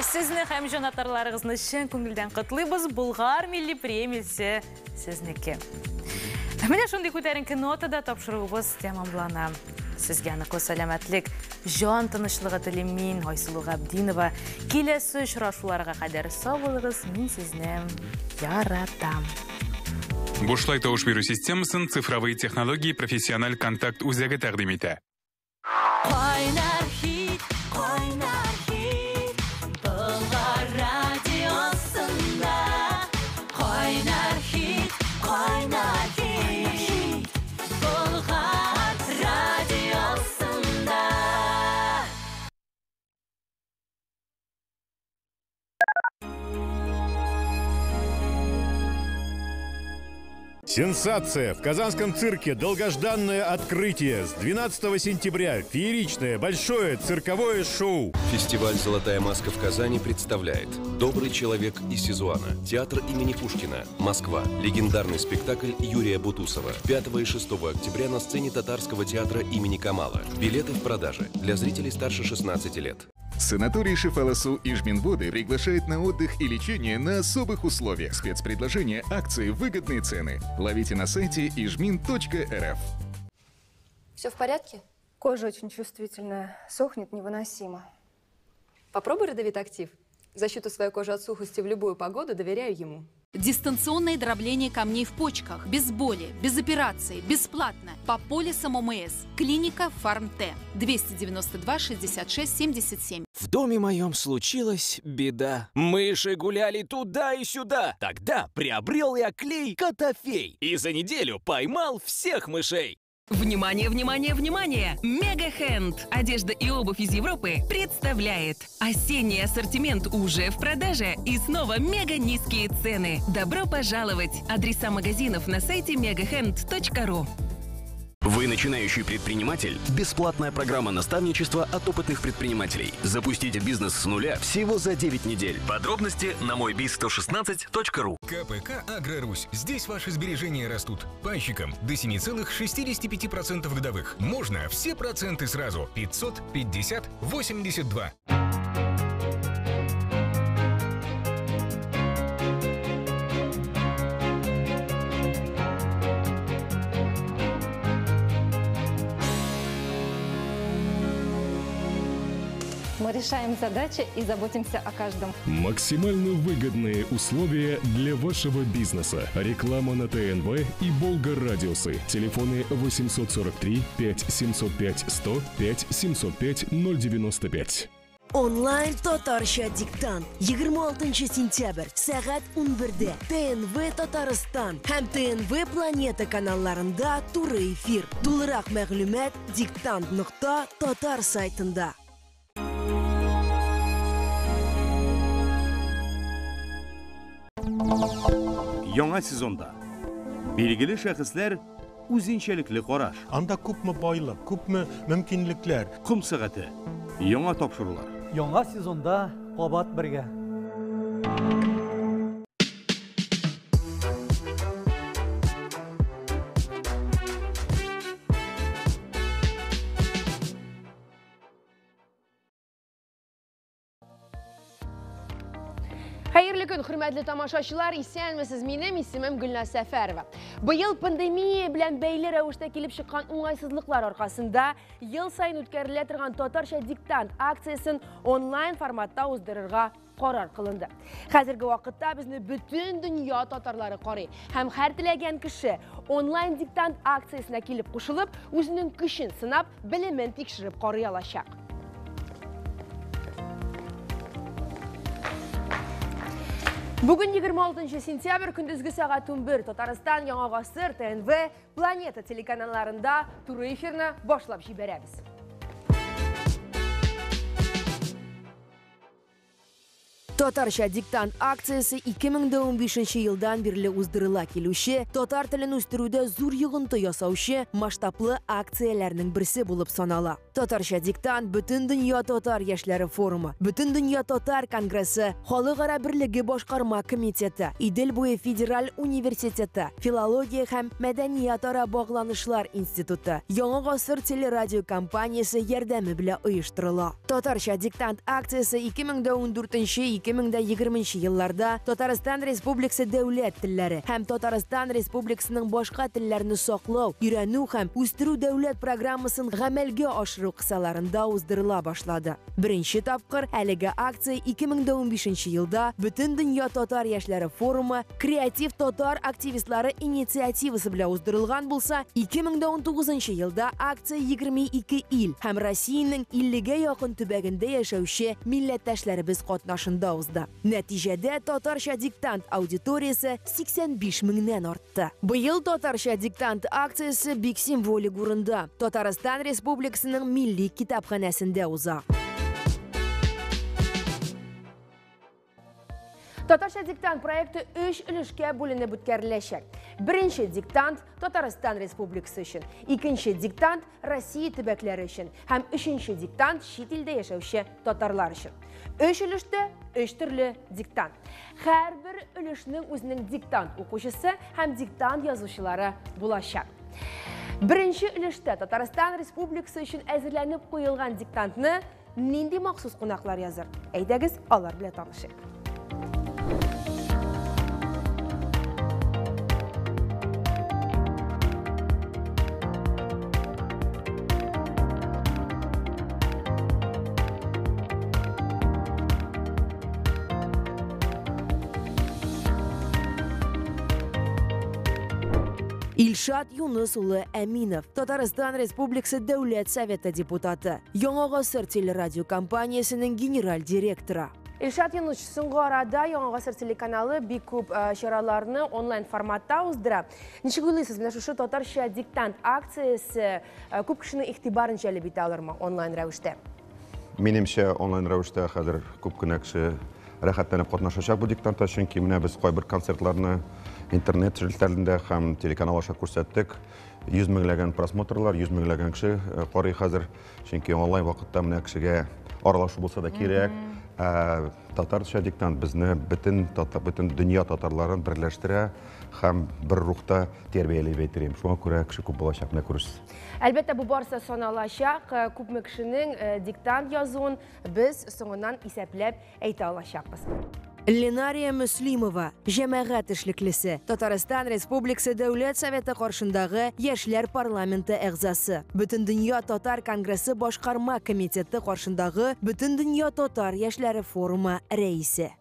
Сезне һәм җанатарларыгызны чын күңелдән котлыйбыз. Болгар милли премиясе сезнеке. Менә шундый күтәренке нотада тапшыруыбыз тәмамлана. Сезгә ныклы сәламәтлек, җан тынычлыгы телим мин, Айсылу Габдинова. Киләсе очрашуларга кадәр сау булыгыз, мин сезне яратам. Бушлай тавыш бирү системасын Цифровые технологии профессиональ контакт үзәге тәкъдим итә. Кайнар хит, кайнар хит, Болгар радиосында. Кайнар хит, кайнар хит, Болгар радиосында. Сенсация! В Казанском цирке долгожданное открытие. С 12 сентября фееричное большое цирковое шоу. Фестиваль «Золотая маска» в Казани представляет «Добрый человек из Сезуана», театр имени Пушкина, Москва. Легендарный спектакль Юрия Бутусова. 5 и 6 октября на сцене Татарского театра имени Камала. Билеты в продаже для зрителей старше 16 лет. Санаторий Шифаласу Ижминводы приглашает на отдых и лечение на особых условиях. Спецпредложения, акции, выгодные цены. Ловите на сайте ижмин.рф. Все в порядке? Кожа очень чувствительная, сохнет невыносимо. Попробуй Родовит Актив. Защиту своей кожи от сухости в любую погоду доверяю ему. Дистанционное дробление камней в почках. Без боли, без операции, бесплатно. По полисам ОМС. Клиника Фарм-Т. 292 66 77. В доме моем случилась беда. Мыши гуляли туда и сюда. Тогда приобрел я клей Котофей. И за неделю поймал всех мышей. Внимание, внимание, внимание! Мегахенд! Одежда и обувь из Европы представляет. Осенний ассортимент уже в продаже и снова мега низкие цены. Добро пожаловать! Адреса магазинов на сайте megahand.ru. Вы начинающий предприниматель? Бесплатная программа наставничества от опытных предпринимателей. Запустите бизнес с нуля всего за 9 недель. Подробности на мойбиз116.ру. КПК «Агрорусь». Здесь ваши сбережения растут. Пайщикам до 7,65% годовых. Можно все проценты сразу. 550 82. Мы решаем задачи и заботимся о каждом. Максимально выгодные условия для вашего бизнеса. Реклама на ТНВ и Волга Радиосы. Телефоны 843 5 705 100 5 705 095. Онлайн татарча диктант 26 сентябрь сәгать 11дә ТНВ Татарстан һәм ТНВ Планета каналларында туры эфир. Тулырак мәгълүмат диктант.татар сайтында. Яңа сезонда билгеле шәхесләр үзенчәлекле караш. Анда күпме байлык, күпме мөмкинлекләр. Ком сәгате. Яңа тапшырулар. Яңа сезонда кабат бергә. Хәерле көн, хөрмәтле тамашачылар, исәнмесез. Минем исемем Гөлназ Сәфәрова. Быел пандемия белән бәйле рәвештә килеп чыккан уңайсызлыклар аркасында ел саен үткәрелә торган татарча диктант акциясен онлайн форматта уздырырга карар кылынды. Хәзерге вакытта безне бөтен дөнья татарлары карый һәм һәр теләгән кеше онлайн диктант акциясенә килеп кушылып, үзенең көчен сынап, белемен тикшереп карый алачак. Бүген 26 сентябрь көндезге сәгать 11 Татарстан Яңа Гасыр, ТНВ, Планета телеканалларында туры эфирны башлап җибәрәбез. Татарча диктант акциясе 2015 елдан бирле уздырыла килүче, татар телен үстерүдә зур йогынты ясаучы масштаблы акцияләрнең берсе булып санала. Татарча диктант Бөтендөнья татар яшьләре форумы, Бөтендөнья татар конгрессы, Халыкара берлеге башкарма комитеты, Идел буе федераль университеты, Филология һәм мәдәниятара багланышлар институты, Яңа гасыр телерадиокомпаниясе ярдәме белән оештырыла. Татарча диктант акциясе 2014-2020 елларда Татарстан Республикасы дәүләт телләре һәм Татарстан Республикасының башка телләрне саклау, өйрәнү һәм үстерү дәүләт программасын гамәлгә ашыру кысаларында уздырыла башлады. Беренче тапкыр әлеге акция 2015 елда Бөтендөнья татар яшьләре форумы креатив татар активистлары инициативасы белән уздырылган булса, 2019 елда акция 22 ил һәм Россиянең 50гә якын төбәгендә яшәүче милләттәшләребез катнашында узды. Нәтиҗәдә татарча диктант аудиториясе 85 меңнән артты. Быел татарча диктант акциясе бик символик урында Татарстан Республикасының милли китапханәсендә уза. Татарча диктант проекты өч өлешкә бүленеп үткәреләчәк. Беренче диктант Татарстан Республикасы өчен, икенче диктант Россия төбәкләре өчен һәм өченче диктант чит илдә яшәүче татарлар өчен. Өч өлештә өч төрле диктант. Һәрбер өлешнең үзенең диктант укучысы һәм диктант язучылары булачак. Беренче өлештә Татарстан Республикасы өчен әзерләнеп куелган диктантны нинди махсус кунаклар языр? Әйдәгез, алар белән танышыйк. Илшат Юныс улы Әминов, Татарстан Республикасы Дәүләт Советы депутаты, Яңа гасыр телерадиокомпаниясенең генераль директоры. Илшат Юнус, соңгы арада Яңа гасыр телеканалы бик күп чараларны онлайн форматта уздыра. Ничек уйлыйсыз, менә шушы татарча диктант акциясе күп кешенең игътибарын җәлеп итә алырмы онлайн рәвештә? Минемчә, онлайн рәвештә хәзер күп кенә кеше рәхәтләнеп катнашачак бу диктантта, чөнки менә без кайбер концертларны интернет челтәрендә һәм телеканал аша күрсәттек. Йөз меңләгән просмотрлар, йөз меңләгән кеше карый хәзер, чөнки онлайн вакытта менә кешегә аралашу булса да кирәк. Татарча диктант безне бөтен бөтен дөнья татарларын берләштерә һәм бер рухта тәрбияли дип әйтер идем. Шуңа күрә кеше күп булачак, менә күрерсез. Әлбәттә, бу барысы саналачак. Күпме кешенең диктант язуын без соңыннан исәпләп әйтә алачакбыз. Ленария Мөслимова, җәмәгать эшлеклесе, Татарстан Республикасы Дәүләт Советы каршындагы Яшьләр парламенты әгъзасы, Бөтендөнья татар конгрессы башкарма комитеты каршындагы Бөтендөнья татар яшьләре форумы рәисе.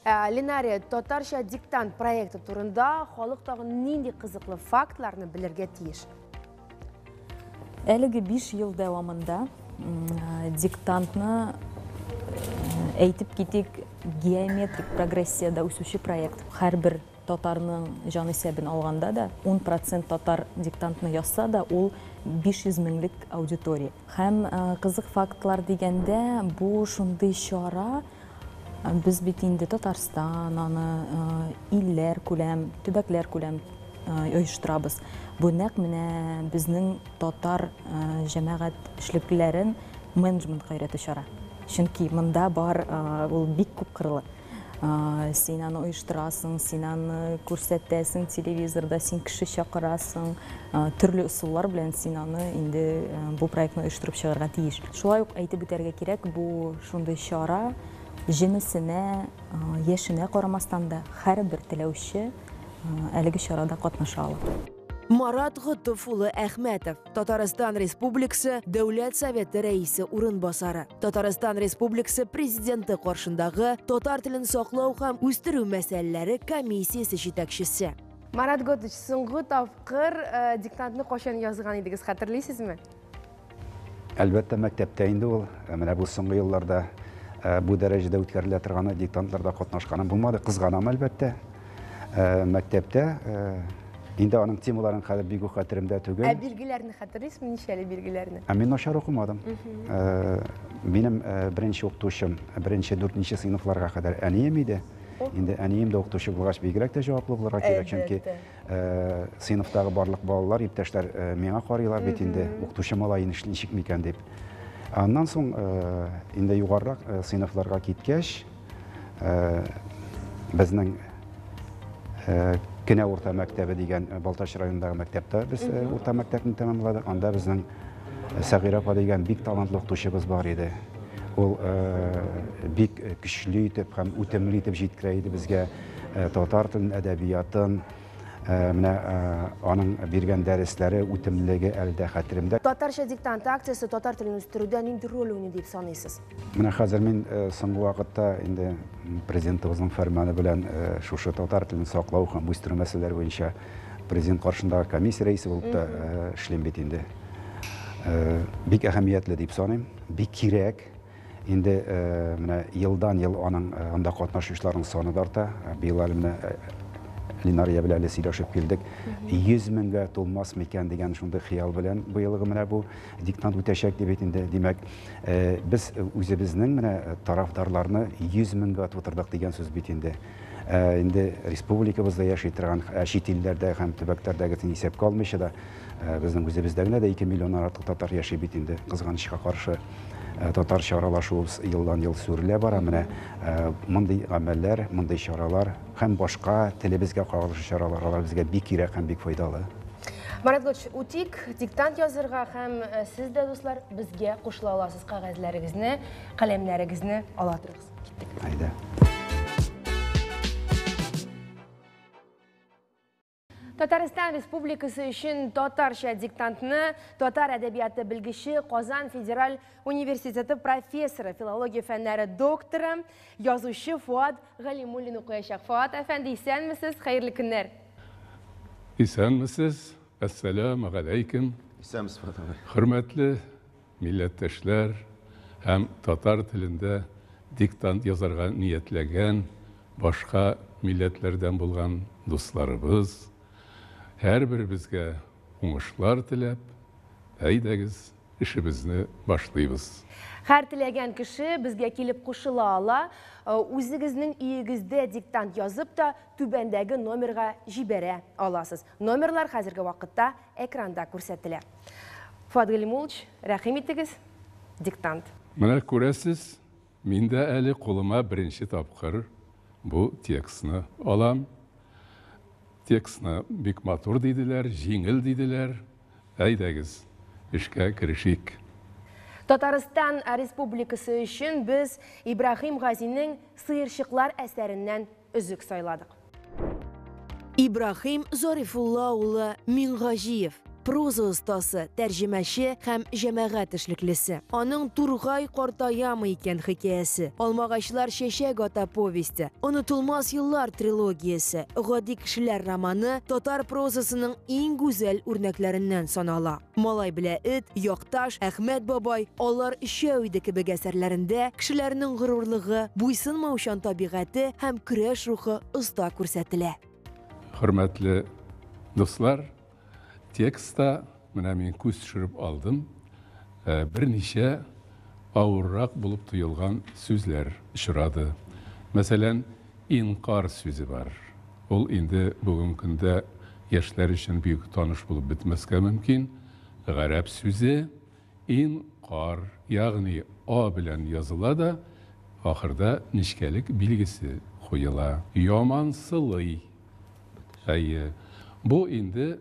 Ленария, татарча диктант проекты турында халык тагын нинди кызыклы фактларны белергә тиеш? Әлеге 5 ел дәвамында диктантны әйтеп китик, геометрик прогрессиядә үсүче проект. Һәрбер татарның җан исәбен алганда да 10% татар диктантны язса да, ул 500 меңлек аудитория. Һәм кызык фактлар дигәндә, бу шундый чара, без бит инде Татарстан, аны илләр күләм, төбәкләр күләм оештырабыз. Бу нәкъ менә безнең татар җәмәгать эшлеклеләрен менеджментка өйрәтү чара. Чөнки монда бар ул бик күп кырлы. Син аны оештырасың, син аны күрсәтәсең телевизорда, син кеше чакырасың, төрле ысуллар белән син аны инде бу проектны оештырып чыгарга тиеш. Шулай ук әйтеп үтәргә кирәк, бу шундый чара җенесенә, яшенә карамастан да һәрбер теләүче әлеге чарада катнаша ала. Марат Готыф улы Әхмәтов, Татарстан Республикасы Дәүләт Советы рәисе урынбасары, Татарстан Республикасы Президенты каршындагы татар телен саклау һәм үстерү мәсьәләләре комиссиясе җитәкчесе. Марат Готыч, соңгы тапкыр диктантны кайчан язган идегез, хәтерлисезме? Әлбәттә, мәктәптә инде ул. Менә бу соңгы елларда бу дәрәҗәдә үткәрелә торган диктантларда катнашканым булмады. Кызганам, әлбәттә. Мәктәптә инде аның темаларын хәзер бик үк хәтеремдә түгел. Ә билгеләрне хәтерлисезме, ничәле билгеләрне? Ә мин начар укымадым. Минем беренче укытучым, беренче, дүртенче сыйныфларга кадәр әнием иде. Инде әнием дә укытучы булгач, бигрәк тә җаваплы булырга кирәк, чөнки сыйныфтагы барлык балалар, иптәшләр миңа карыйлар бит инде, укытучы малай ничек микән дип. Аннан соң инде югарырак сыйныфларга киткәч, безнең Кенә урта мәктәбе дигән Балтач районындагы мәктәптә без урта мәктәпне тәмамладык. Анда безнең Сәгыйрә апа дигән бик талантлы укытучыбыз бар иде. Ул бик көчле итеп һәм үтемле итеп җиткерә иде безгә татар телен, әдәбиятын. Менә аның биргән дәресләре, үтемлелеге әле дә хәтеремдә. Татарча диктант акциясе татар телен үстерүдә нинди роль уйный дип саныйсыз? Менә хәзер мин соңгы вакытта инде президентыбызның фәрманы белән шушы татар телен саклау һәм үстерү мәсьәләләре буенча президент каршындагы комиссия рәисе булып та эшлим бит инде. Бик әһәмиятле дип саныйм, бик кирәк. Инде менә елдан-ел аның анда катнашучыларның саны да арта. Быел әле менә Ленария белән әле сөйләшеп килдек. 100 меңгә тулмас микән дигән шундый хыял белән быелгы менә бу диктант үтәчәк дип бит инде. Димәк, без үзебезнең менә тарафдарларны 100 меңгә тутырдык дигән сүз бит инде. Инде республикабызда яши торган чит илләрдә һәм төбәкләрдәгесен исәпкә алмыйча да, безнең үзебездә генә дә 2 миллионнан артык татар яши бит инде, кызганычка каршы. Татарча аралашуыбыз елдан-ел сүрелә бара. Менә мондый гамәлләр, мондый чаралар һәм башка телебезгә кагылышлы чаралар, алар безгә бик кирәк һәм бик файдалы. Марат Гөлч, үтик диктант язырга һәм сез дә, дуслар, безгә кушыла аласыз. Кәгазьләрегезне, каләмнәрегезне ала торыгыз. Киттек. Әйдә. Татарстан Республикасы өчен татарча диктантны татар әдәбияты белгече, Казан федераль университеты профессоры, филология фәннәре докторы, язучы Фуат Галимуллин укыячак. Фуат әфәнде, исәнмесез, хәерле көннәр. Исәнмесез, әссәламү галәйкем. Исәнмесез, Фуат абый. Хөрмәтле милләттәшләр һәм татар телендә диктант язарга ниятләгән башка милләтләрдән булган дусларыбыз, һәрберебезгә уңышлар теләп, әйдәгез, эшебезне башлыйбыз. Һәр теләгән кеше безгә килеп кушыла ала. Үзегезнең өегездә диктант язып та түбәндәге номерга җибәрә аласыз. Номерлар хәзерге вакытта экранда күрсәтелә. Фуат Галимуллович, рәхим итегез, диктант. Менә күрәсез, мин дә әле кулыма беренче тапкыр бу текстны алам. Текстны бик матур диделәр, җиңел диделәр. Әйдәгез, эшкә керешик. Татарстан Республикасы өчен без Ибраһим Газинең Сыерчыклар әсәреннән өзек сайладык. Ибраһим Зарифулла улы Миңгаҗиев, проза остасы, тәрҗемәче һәм җәмәгать эшлеклесе. Аның Тургай картаямы икән хикәясе, Алмагачлар чәчәк ата повесте, Онытылмас еллар трилогиясе, Гади кешеләр романы татар прозасының иң гүзәл үрнәкләреннән санала. Малай белә эт, Якташ, Әхмәт бабай, Алар өчәү иде кебек әсәрләрендә кешеләрнең горурлыгы, буйсынмаучан табигате һәм көрәш рухы оста күрсәтелә. Хөрмәтле дуслар, текстта менә мин күз төшереп алдым, берничә авыррак булып тоелган сүзләр очрады. Мәсәлән, инкар сүзе бар. Ул инде бүгенге көндә яшьләр өчен бик таныш булып бетмәскә мөмкин. Гарәп сүзе инкар, ягъни а белән языла да, ахырда нечкәлек билгесе куела. Ямансылый. Әйе. Бу инде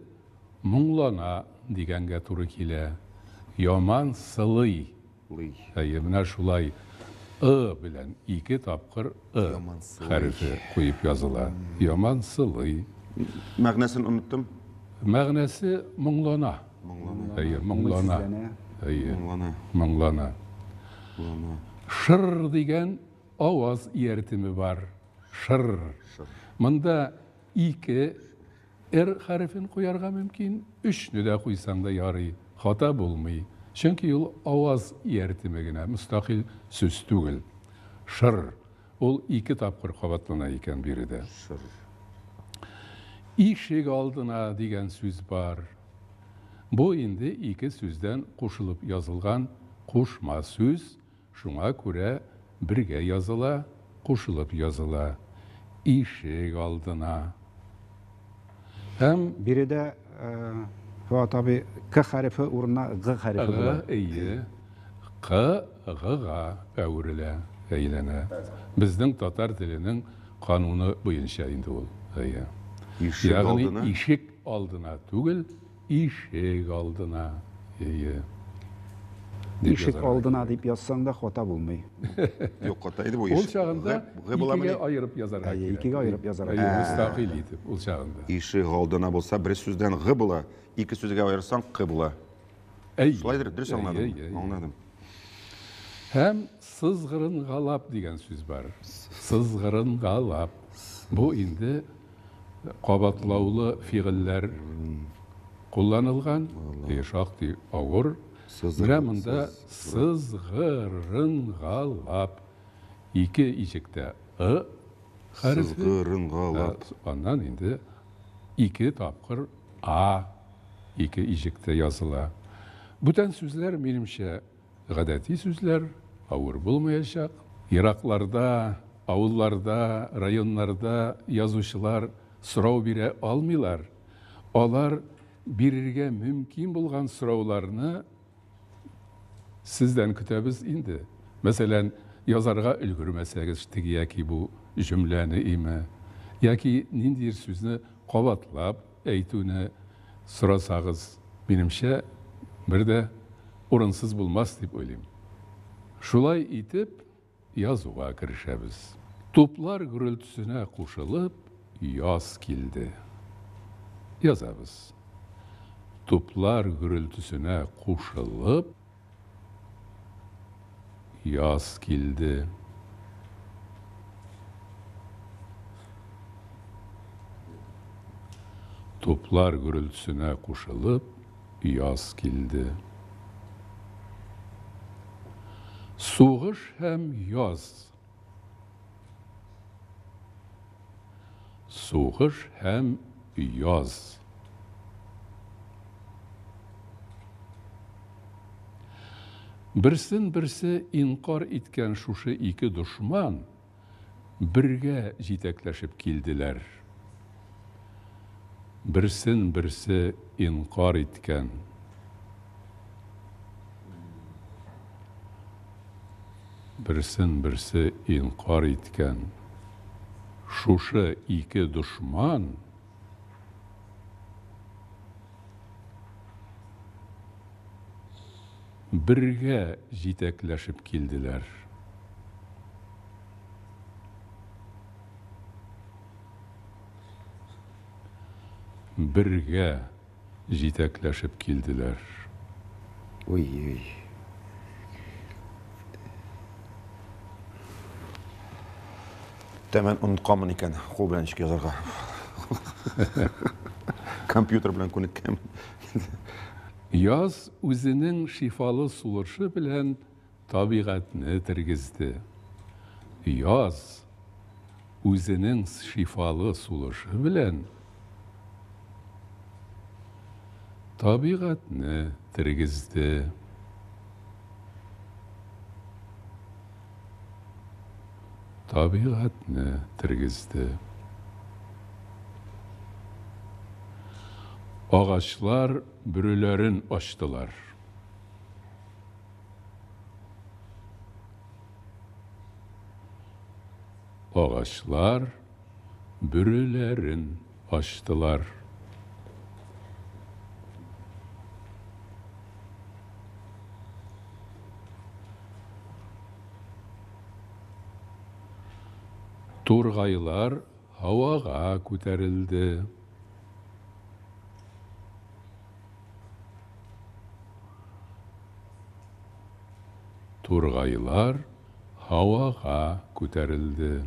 моңлана дигәнгә туры килә. Ямансылый. Әйе, менә шулай ы белән ике тапкыр ы хәрефе куеп языла. Ямансылый. Мәгънәсен оныттым. Мәгънәсе моңлана. Әйе, моңлана. Әйе. Моңлана. Шыр дигән аваз ияртеме бар. Шыр. Монда ике Р хәрефен куярга мөмкин, өчне дә куйсаң да ярый, хата булмый. Чөнки ул аваз ияртеме генә, мөстәкыйль сүз түгел. Шыр. Ул ике тапкыр кабатлана икән биредә. Шыр. Ишек алдына дигән сүз бар. Бу инде ике сүздән кушылып язылган кушма сүз, Шуңа күрә бергә языла, кушылып языла. Ишек алдына. Һәм. Биредә, Фоат абый, К хәрефе урынына Г хәрефе була. Г, әйе. К Гга әверелә, әйләнә. Безнең татар теленең кануны буенча инде ул. Әйе. Ишек Ягъни алдына? ишек алдына түгел, ишек алдына. Әйе. Дип Ишек язарга алдына дип язсаң да хата булмый. Юк, хата иде бу. Ул чагында Г буламыни? икегә аерып язарга Әйе, кирәк. икегә аерып язарга Әйе, кирәк. мөстәкыйль итеп ул чагында. Ишек алдына булса, бер сүздән Г була, ике сүзгә аерсаң, К була. Әйе. Шулайдыр, дөрес Әйе, аңладым. әйе, әйе. Аңладым. Һәм сызгырынгалап дигән сүз бар. Сызгырынгалап. Бу инде кабатлаулы фигыльләр кулланылган, и шактый авыр. Менә монда сызгырынгалап. Ике иҗектә ы хәрефе. Сызгырынгалап. Аннан инде ике тапкыр а ике иҗектә языла. Бүтән сүзләр, минемчә, гадәти сүзләр, авыр булмаячак. Еракларда, авылларда, районнарда язучылар сорау бирә алмыйлар. Алар бирергә мөмкин булган сорауларны сездән көтәбез инде. Мәсәлән, язарга өлгермәсәгез теге яки бу җөмләне име, яки ниндидер сүзне кабатлап әйтүне сорасагыз, минемчә, бер дә урынсыз булмас дип уйлыйм. Шулай итеп, язуга керешәбез. Туплар гөрелтесенә кушылып, яз килде. Язабыз. Туплар гөрелтесенә кушылып, яз килде. Туплар гөрелтесенә кушылып, яз килде. Сугыш һәм яз. Сугыш һәм яз. Берсен берсе инкар иткән шушы ике дошман бергә җитәкләшеп килделәр. Берсен берсе инкар иткән. Берсен берсе инкар иткән. Шушы ике дошман бергә җитәкләшеп килделәр. Бергә җитәкләшеп килделәр. Ой-ой. Тәмән онытканмын икән, кул белән ничек язарга. Компьютер белән күнеккән. Яз үзенең шифалы сулышы белән табигатьне тергезде. Яз үзенең шифалы сулышы белән табигатьне тергезде. Табигатьне тергезде. Агачлар бөреләрен ачтылар. Агачлар бөреләрен ачтылар. Тургайлар һавага күтәрелде. Тургайлар һавага күтәрелде.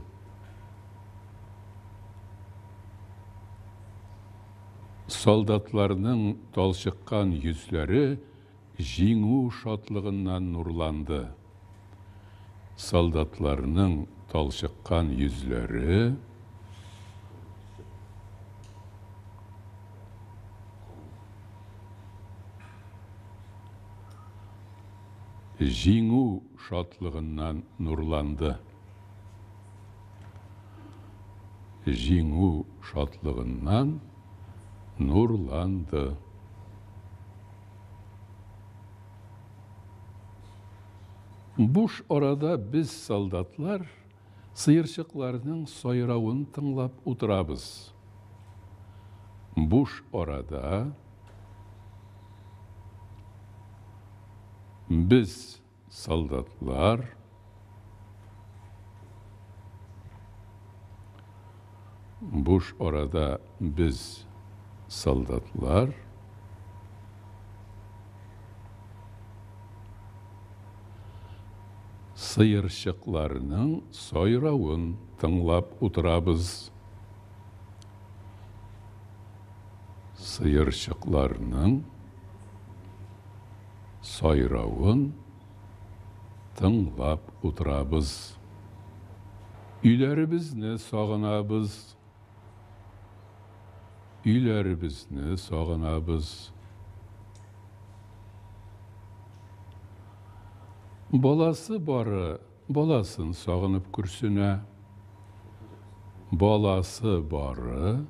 Солдатларның талчыккан йөзләре җиңү шатлыгыннан нурланды. Солдатларның талчыккан йөзләре җиңү шатлыгыннан нурланды. Җиңү шатлыгыннан нурланды. Буш арада без, солдатлар, сыерчыкларның сайравын тыңлап утырабыз. Буш арада без, солдатлар, Буш арада без, солдатлар, сыерчыкларның сайравын тыңлап утырабыз. Сыерчыкларның сайравын тыңлап утырабыз. Өйләребезне сагынабыз. Өйләребезне сагынабыз. Баласы бары баласын сагынып көрсенә. Баласы бары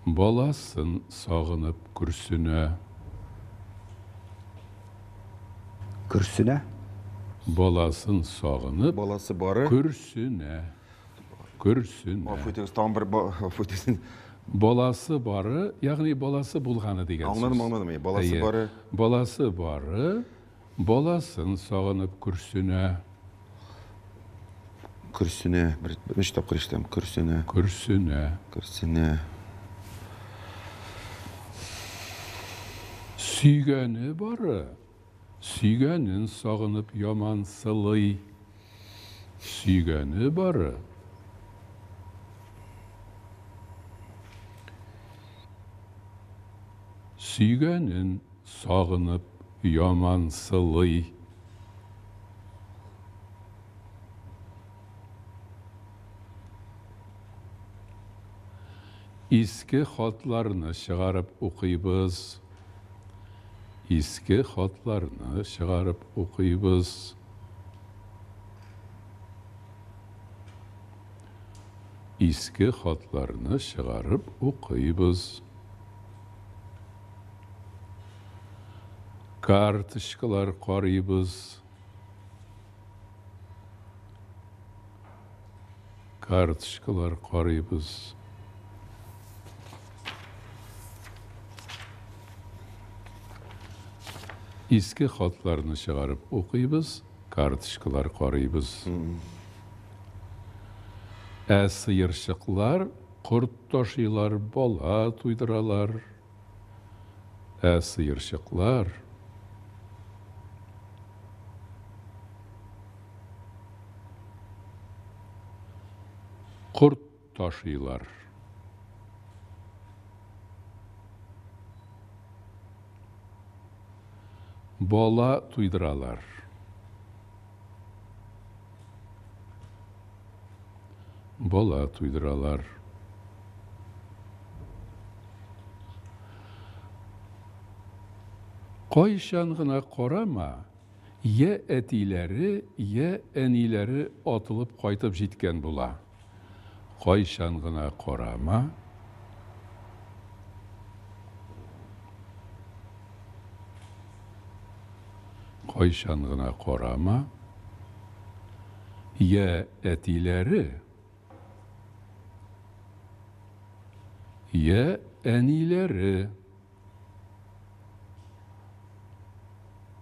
баласын сагынып көрсенә. Көрсенә? Баласын сагынып Баласы бары. көрсенә. Көрсенә. Гафу итегез, тагын бер гафу итегез. Баласы бары, ягъни баласы булганы дигән сүз. Аңладым, аңладым. Баласы Әйе. бары. Баласы бары, баласын сагынып көрсенә. Көрсенә. Бер өч тапкыр ишетәм. Көрсенә. Көрсенә. Көрсенә. Сөйгәне бары, сөйгәнен сагынып яман сылый. Сөйгәне бары. Сөйгәнен сагынып яман сылый. Иске хатларны чыгарып укыйбыз. Иске хатларны чыгарып укыйбыз. Иске хатларны чыгарып укыйбыз. Карточкалар карыйбыз. Карточкалар карыйбыз. Иске хатларны чыгарып укыйбыз, карточкалар карыйбыз. Ә сыерчыклар корт ташыйлар, бала туйдыралар. Ә сыерчыклар корт ташыйлар. Бала туйдыралар. Бала туйдыралар. Кайчан гына карама, я әтиләре, я әниләре атылып кайтып җиткән була. Кайчан гына карама, кайчан гына карама, я әтиләре, я әниләре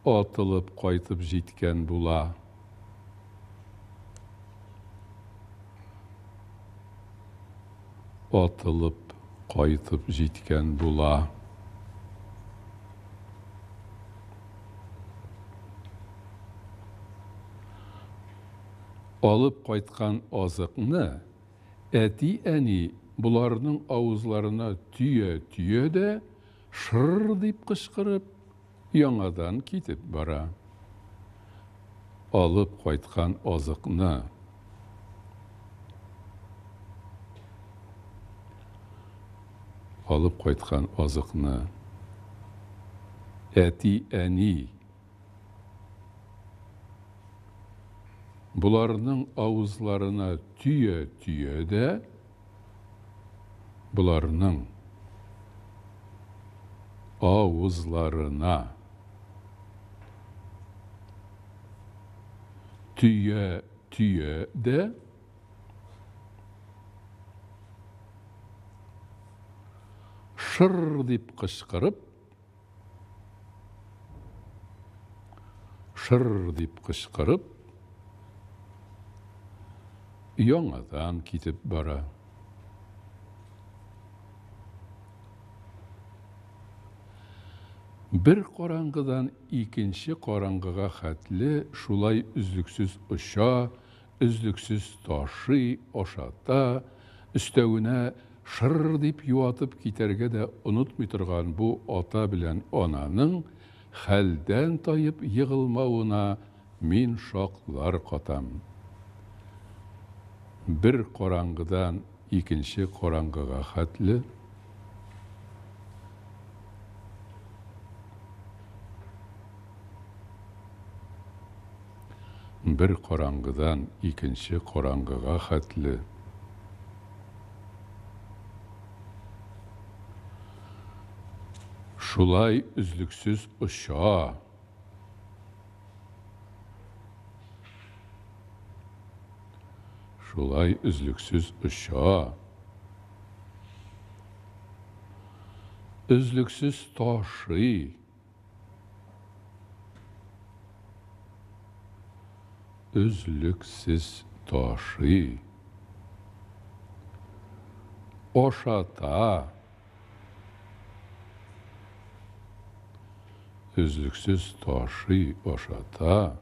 атылып кайтып җиткән була. Атылып кайтып җиткән була. Алып кайткан азыкны әти-әни боларның авызларына төя-төя дә шыр дип кычкырып, яңадан китеп бара. Алып кайткан азыкны алып кайткан азыкны әти-әни боларның авызларына төя-төя дә боларның Авызларына. Төя, төя дә. Шыр дип кычкырып, шыр дип кычкырып, яңадан китеп бара. Бер караңгыдан икенче караңгыга хәтле шулай өзлексез оча, өзлексез ташый, ашата, өстәвенә шыр дип юатып китәргә дә онытмый торган бу ата белән ананың хәлдән таеп егылмавына мин шаклар катам. Бер караңгыдан икенче караңгыга хәтле. Бер караңгыдан икенче караңгыга хәтле. Шулай өзлексез оча. Шулай өзлексез оча. Өзлексез ташый. Өзлексез ташый. Ашата. Өзлексез ташый, ашата.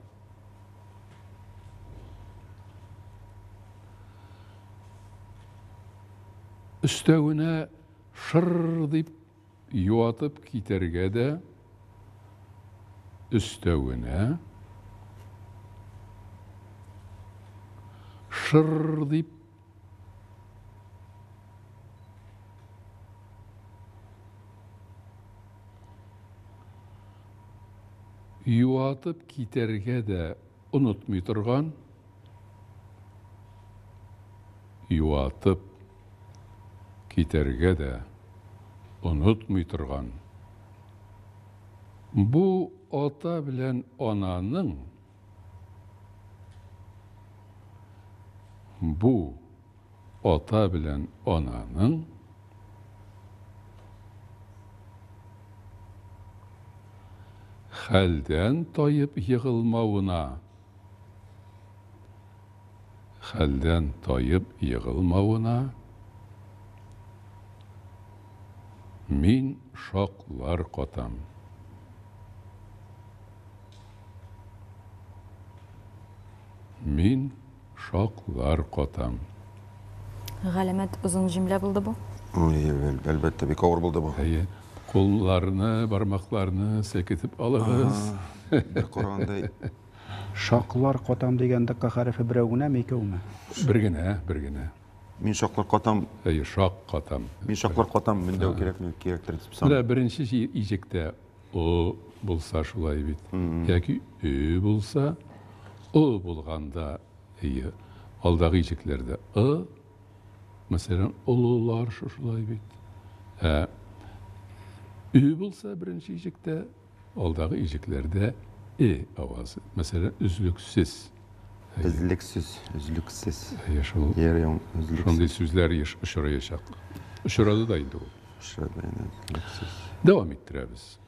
Өстәвенә шыр дип юатып китәргә дә, өстәвенә шыр дип юатып китәргә дә онытмый торган, юатып китәргә дә онытмый торган. Бу ата белән ананың бу ата белән ананың хәлдән таеп егылмавына хәлдән таеп егылмавына мин шаклар катам. Мин шаклар катам. Галәмәт озын җөмлә булды бу. Әлбәттә, бик авыр булды бу. Әйе. Кулларны, бармакларны селкетеп алыгыз. Бер караганда Шаклар катам дигәндә К хәрефе берәү генәме, икәүме? Бер генә, бер генә. Мин шаклар катам. Әйе, шак катам. Мин шаклар катам, мендәү кирәкме, кирәктер дип саныйм. Менә беренче иҗектә о булса шулай бит. Яки ö булса, о булганда, әйе, алдагы иҗекләрдә ы, мәсәлән, олылар шушылай бит. Ә ө булса беренче иҗектә, алдагы иҗекләрдә э авазы. Мәсәлән, өзлексез. Өзлексез, өзлексез. Әйе, шул. Шундый сүзләр еш очраячак. Очрады да инде ул. Очрады инде, өзлексез. Дәвам иттерәбез.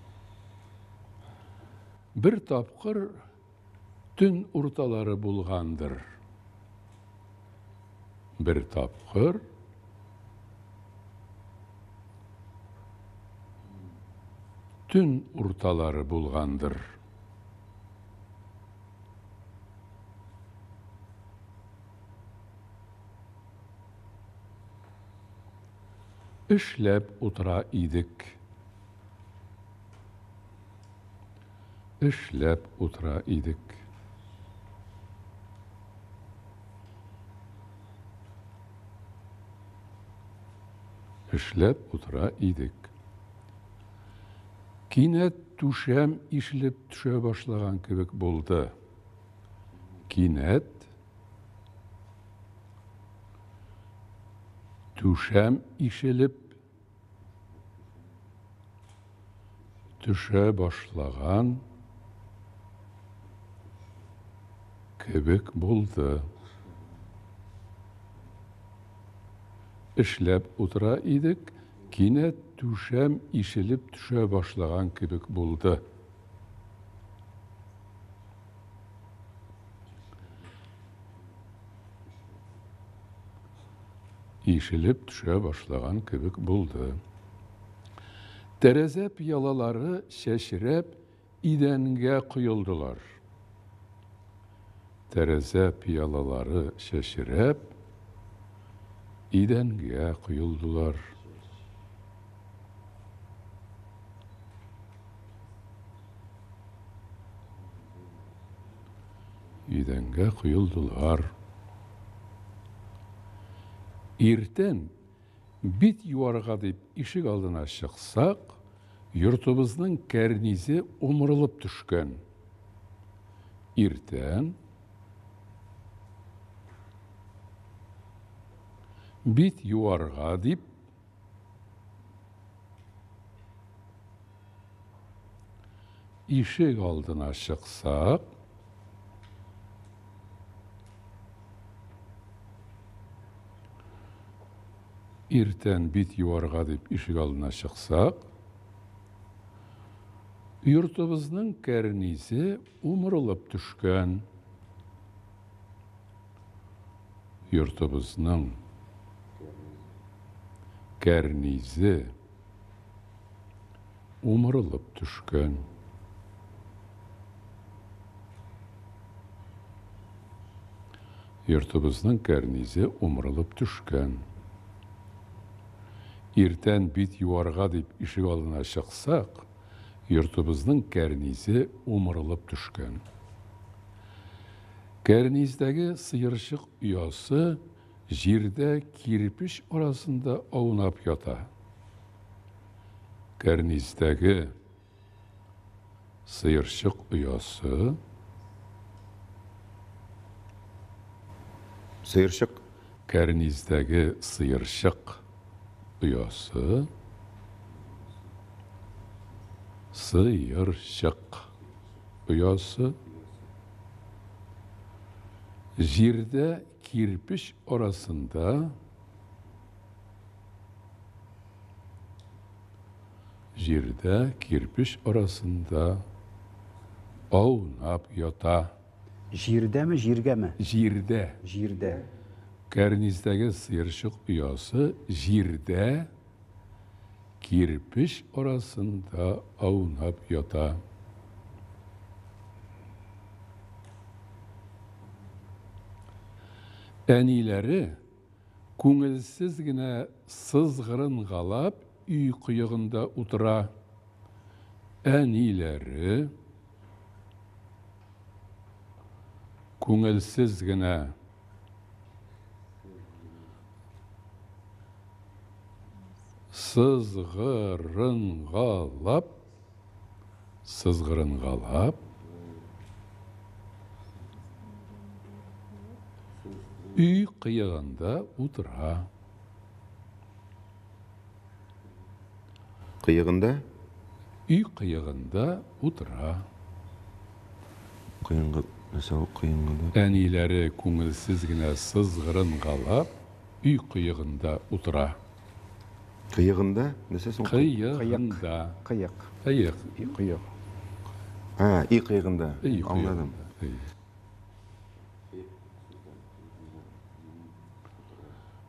Бер тапкыр төн урталары булгандыр. Бер тапкыр төн урталары булгандыр. Эшләп утыра идек. Эшләп утыра идек. Эшләп утыра идек. Кинәт түшәм ишелеп төшә башлаган кебек булды. Кинәт түшәм ишелеп Төшә башлаган кебек булды. Эшләп утыра идек, кинәт түшәм ишелеп төшә башлаган кебек булды. Ишелеп төшә башлаган кебек булды. Тәрәзә пыялалары чәчрәп идәнгә коелдылар. Тәрәзә пыялалары чәчрәп идәнгә коелдылар. Идәнгә коелдылар. Иртән бит юарга дип ишек алдына чыксак, йортыбызның кәрнизе умырылып төшкән. Иртән бит юарга дип Ишек алдына чыксак, иртән бит юарга дип ишек алдына чыксак, йортыбызның кәрнизе умырылып төшкән. Йортыбызның кәрнизе умырылып төшкән. Йортыбызның кәрнизе умырылып төшкән. Иртән бит юарга дип ишек алдына чыксак, йортыбызның кәрнизе умырылып төшкән. Кәрниздәге сыерчык оясы җирдә кирпеч арасында аунап ята. Кәрниздәге сыерчык оясы Сыерчык. Кәрниздәге сыерчык оясы Сыерчык оясы җирдә кирпеч арасында Җирдә кирпеч арасында аунап ята. Җирдәме, җиргәме? Җирдә. Җирдә. Кәрниздәге сыерчык оясы җирдә кирпеч арасында аунап ята. Әниләре күңелсез генә сызгырынгалап өй кыегында утыра. Әниләре күңелсез генә сызгырынгалап сызгырынгалап өй кыегында утыра. Кыегында? Өй кыегында утыра. Кыенгы, нәрсә ул кыенгыда? Әниләре күңелсез генә сызгырынгалап өй кыегында утыра. Кыегында? Нәрсә соң? Кыегында. Кыек. Кыек. Кыек. А, өй кыегында. Өй Аңладым.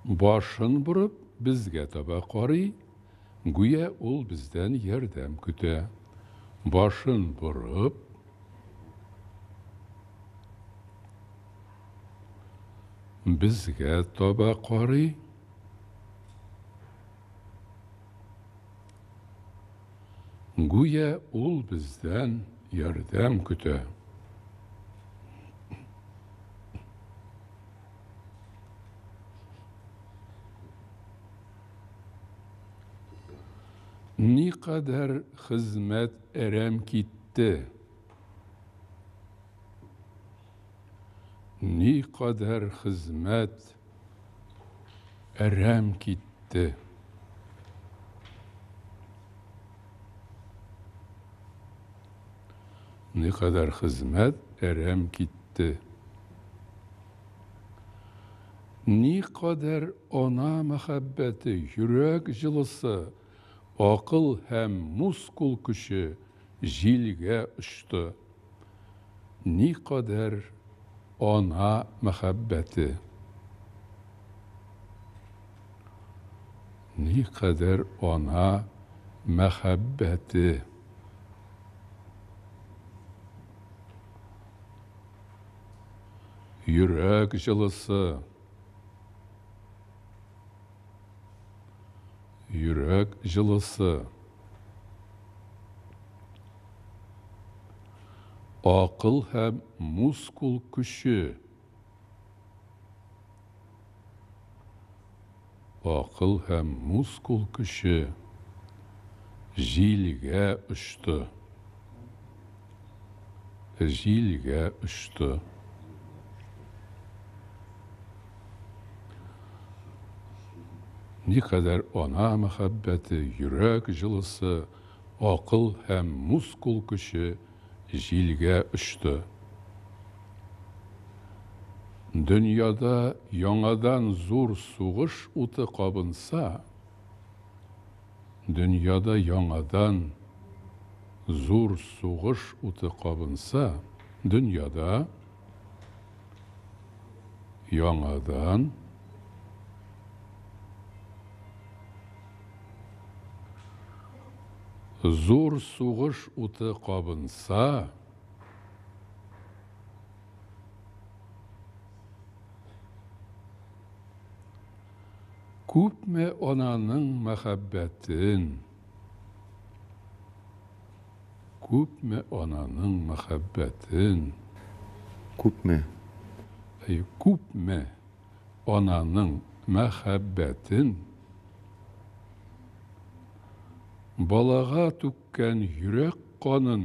Башын борып, безгә таба карый, гүя ул бездән ярдәм көтә. Башын борып, безгә таба карый. Гүя ул бездән ярдәм көтә. Никадәр хезмәт әрәм китте. Никадәр хезмәт әрәм китте. Никадәр хезмәт әрәм китте. Никадәр ана мәхәббәте, йөрәк җылысы, акыл һәм мускул көче җилгә очты. Никадәр ана мәхәббәте. Никадәр ана мәхәббәте. Йөрәк җылысы. Йөрәк җылысы. Акыл һәм мускул көче. Акыл һәм мускул көче җилгә очты. Җилгә очты. Никадәр ана мәхәббәте, йөрәк җылысы, акыл һәм мускул көче җилгә очты. Дөньяда яңадан зур сугыш уты кабынса, дөньяда яңадан зур сугыш уты кабынса, дөньяда яңадан зур сугыш уты кабынса, күпме ананың мәхәббәтен, күпме ананың мәхәббәтен. Күпме? Әйе, күпме ананың мәхәббәтен балага түккән йөрәк канын,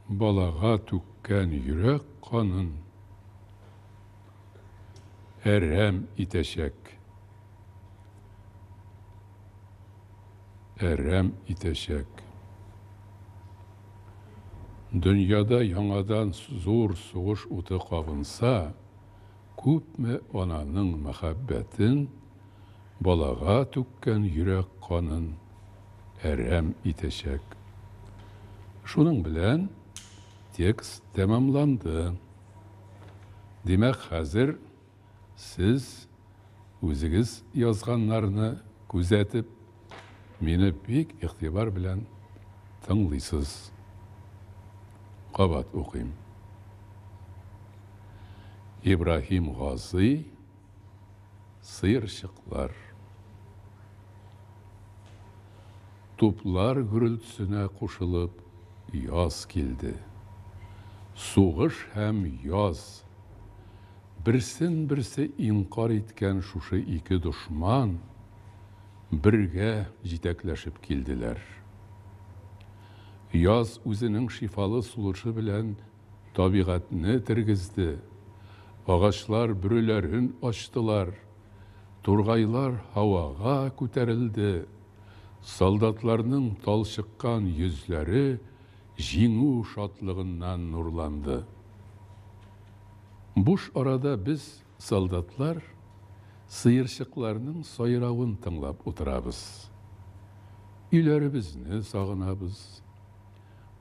балага түккән йөрәк канын әрәм итәчәк. Әрәм итәчәк. Дөньяда яңадан зур сугыш уты кабынса, күпме ананың мәхәббәтен, балага түккән йөрәк канын әрәм итәчәк. Шуның белән текст тәмамланды. Димәк, хәзер сез үзегез язганнарны күзәтеп, мине бик игътибар белән тыңлыйсыз. Кабат укыйм. Ибраһим Газый, Сыерчыклар. Туплар гөрелтесенә кушылып, яз килде. Сугыш һәм яз. Берсен-берсе инкарь иткән шушы ике дошман бергә җитәкләшеп килделәр. Яз үзенең шифалы сулышы белән табигатьне тергезде, агачлар бөреләрен ачтылар, тургайлар һавага күтәрелде, солдатларның талчыккан йөзләре җиңү шатлыгыннан нурланды. Буш арада без, солдатлар, сыерчыкларның сайравын тыңлап утырабыз. Өйләребезне сагынабыз.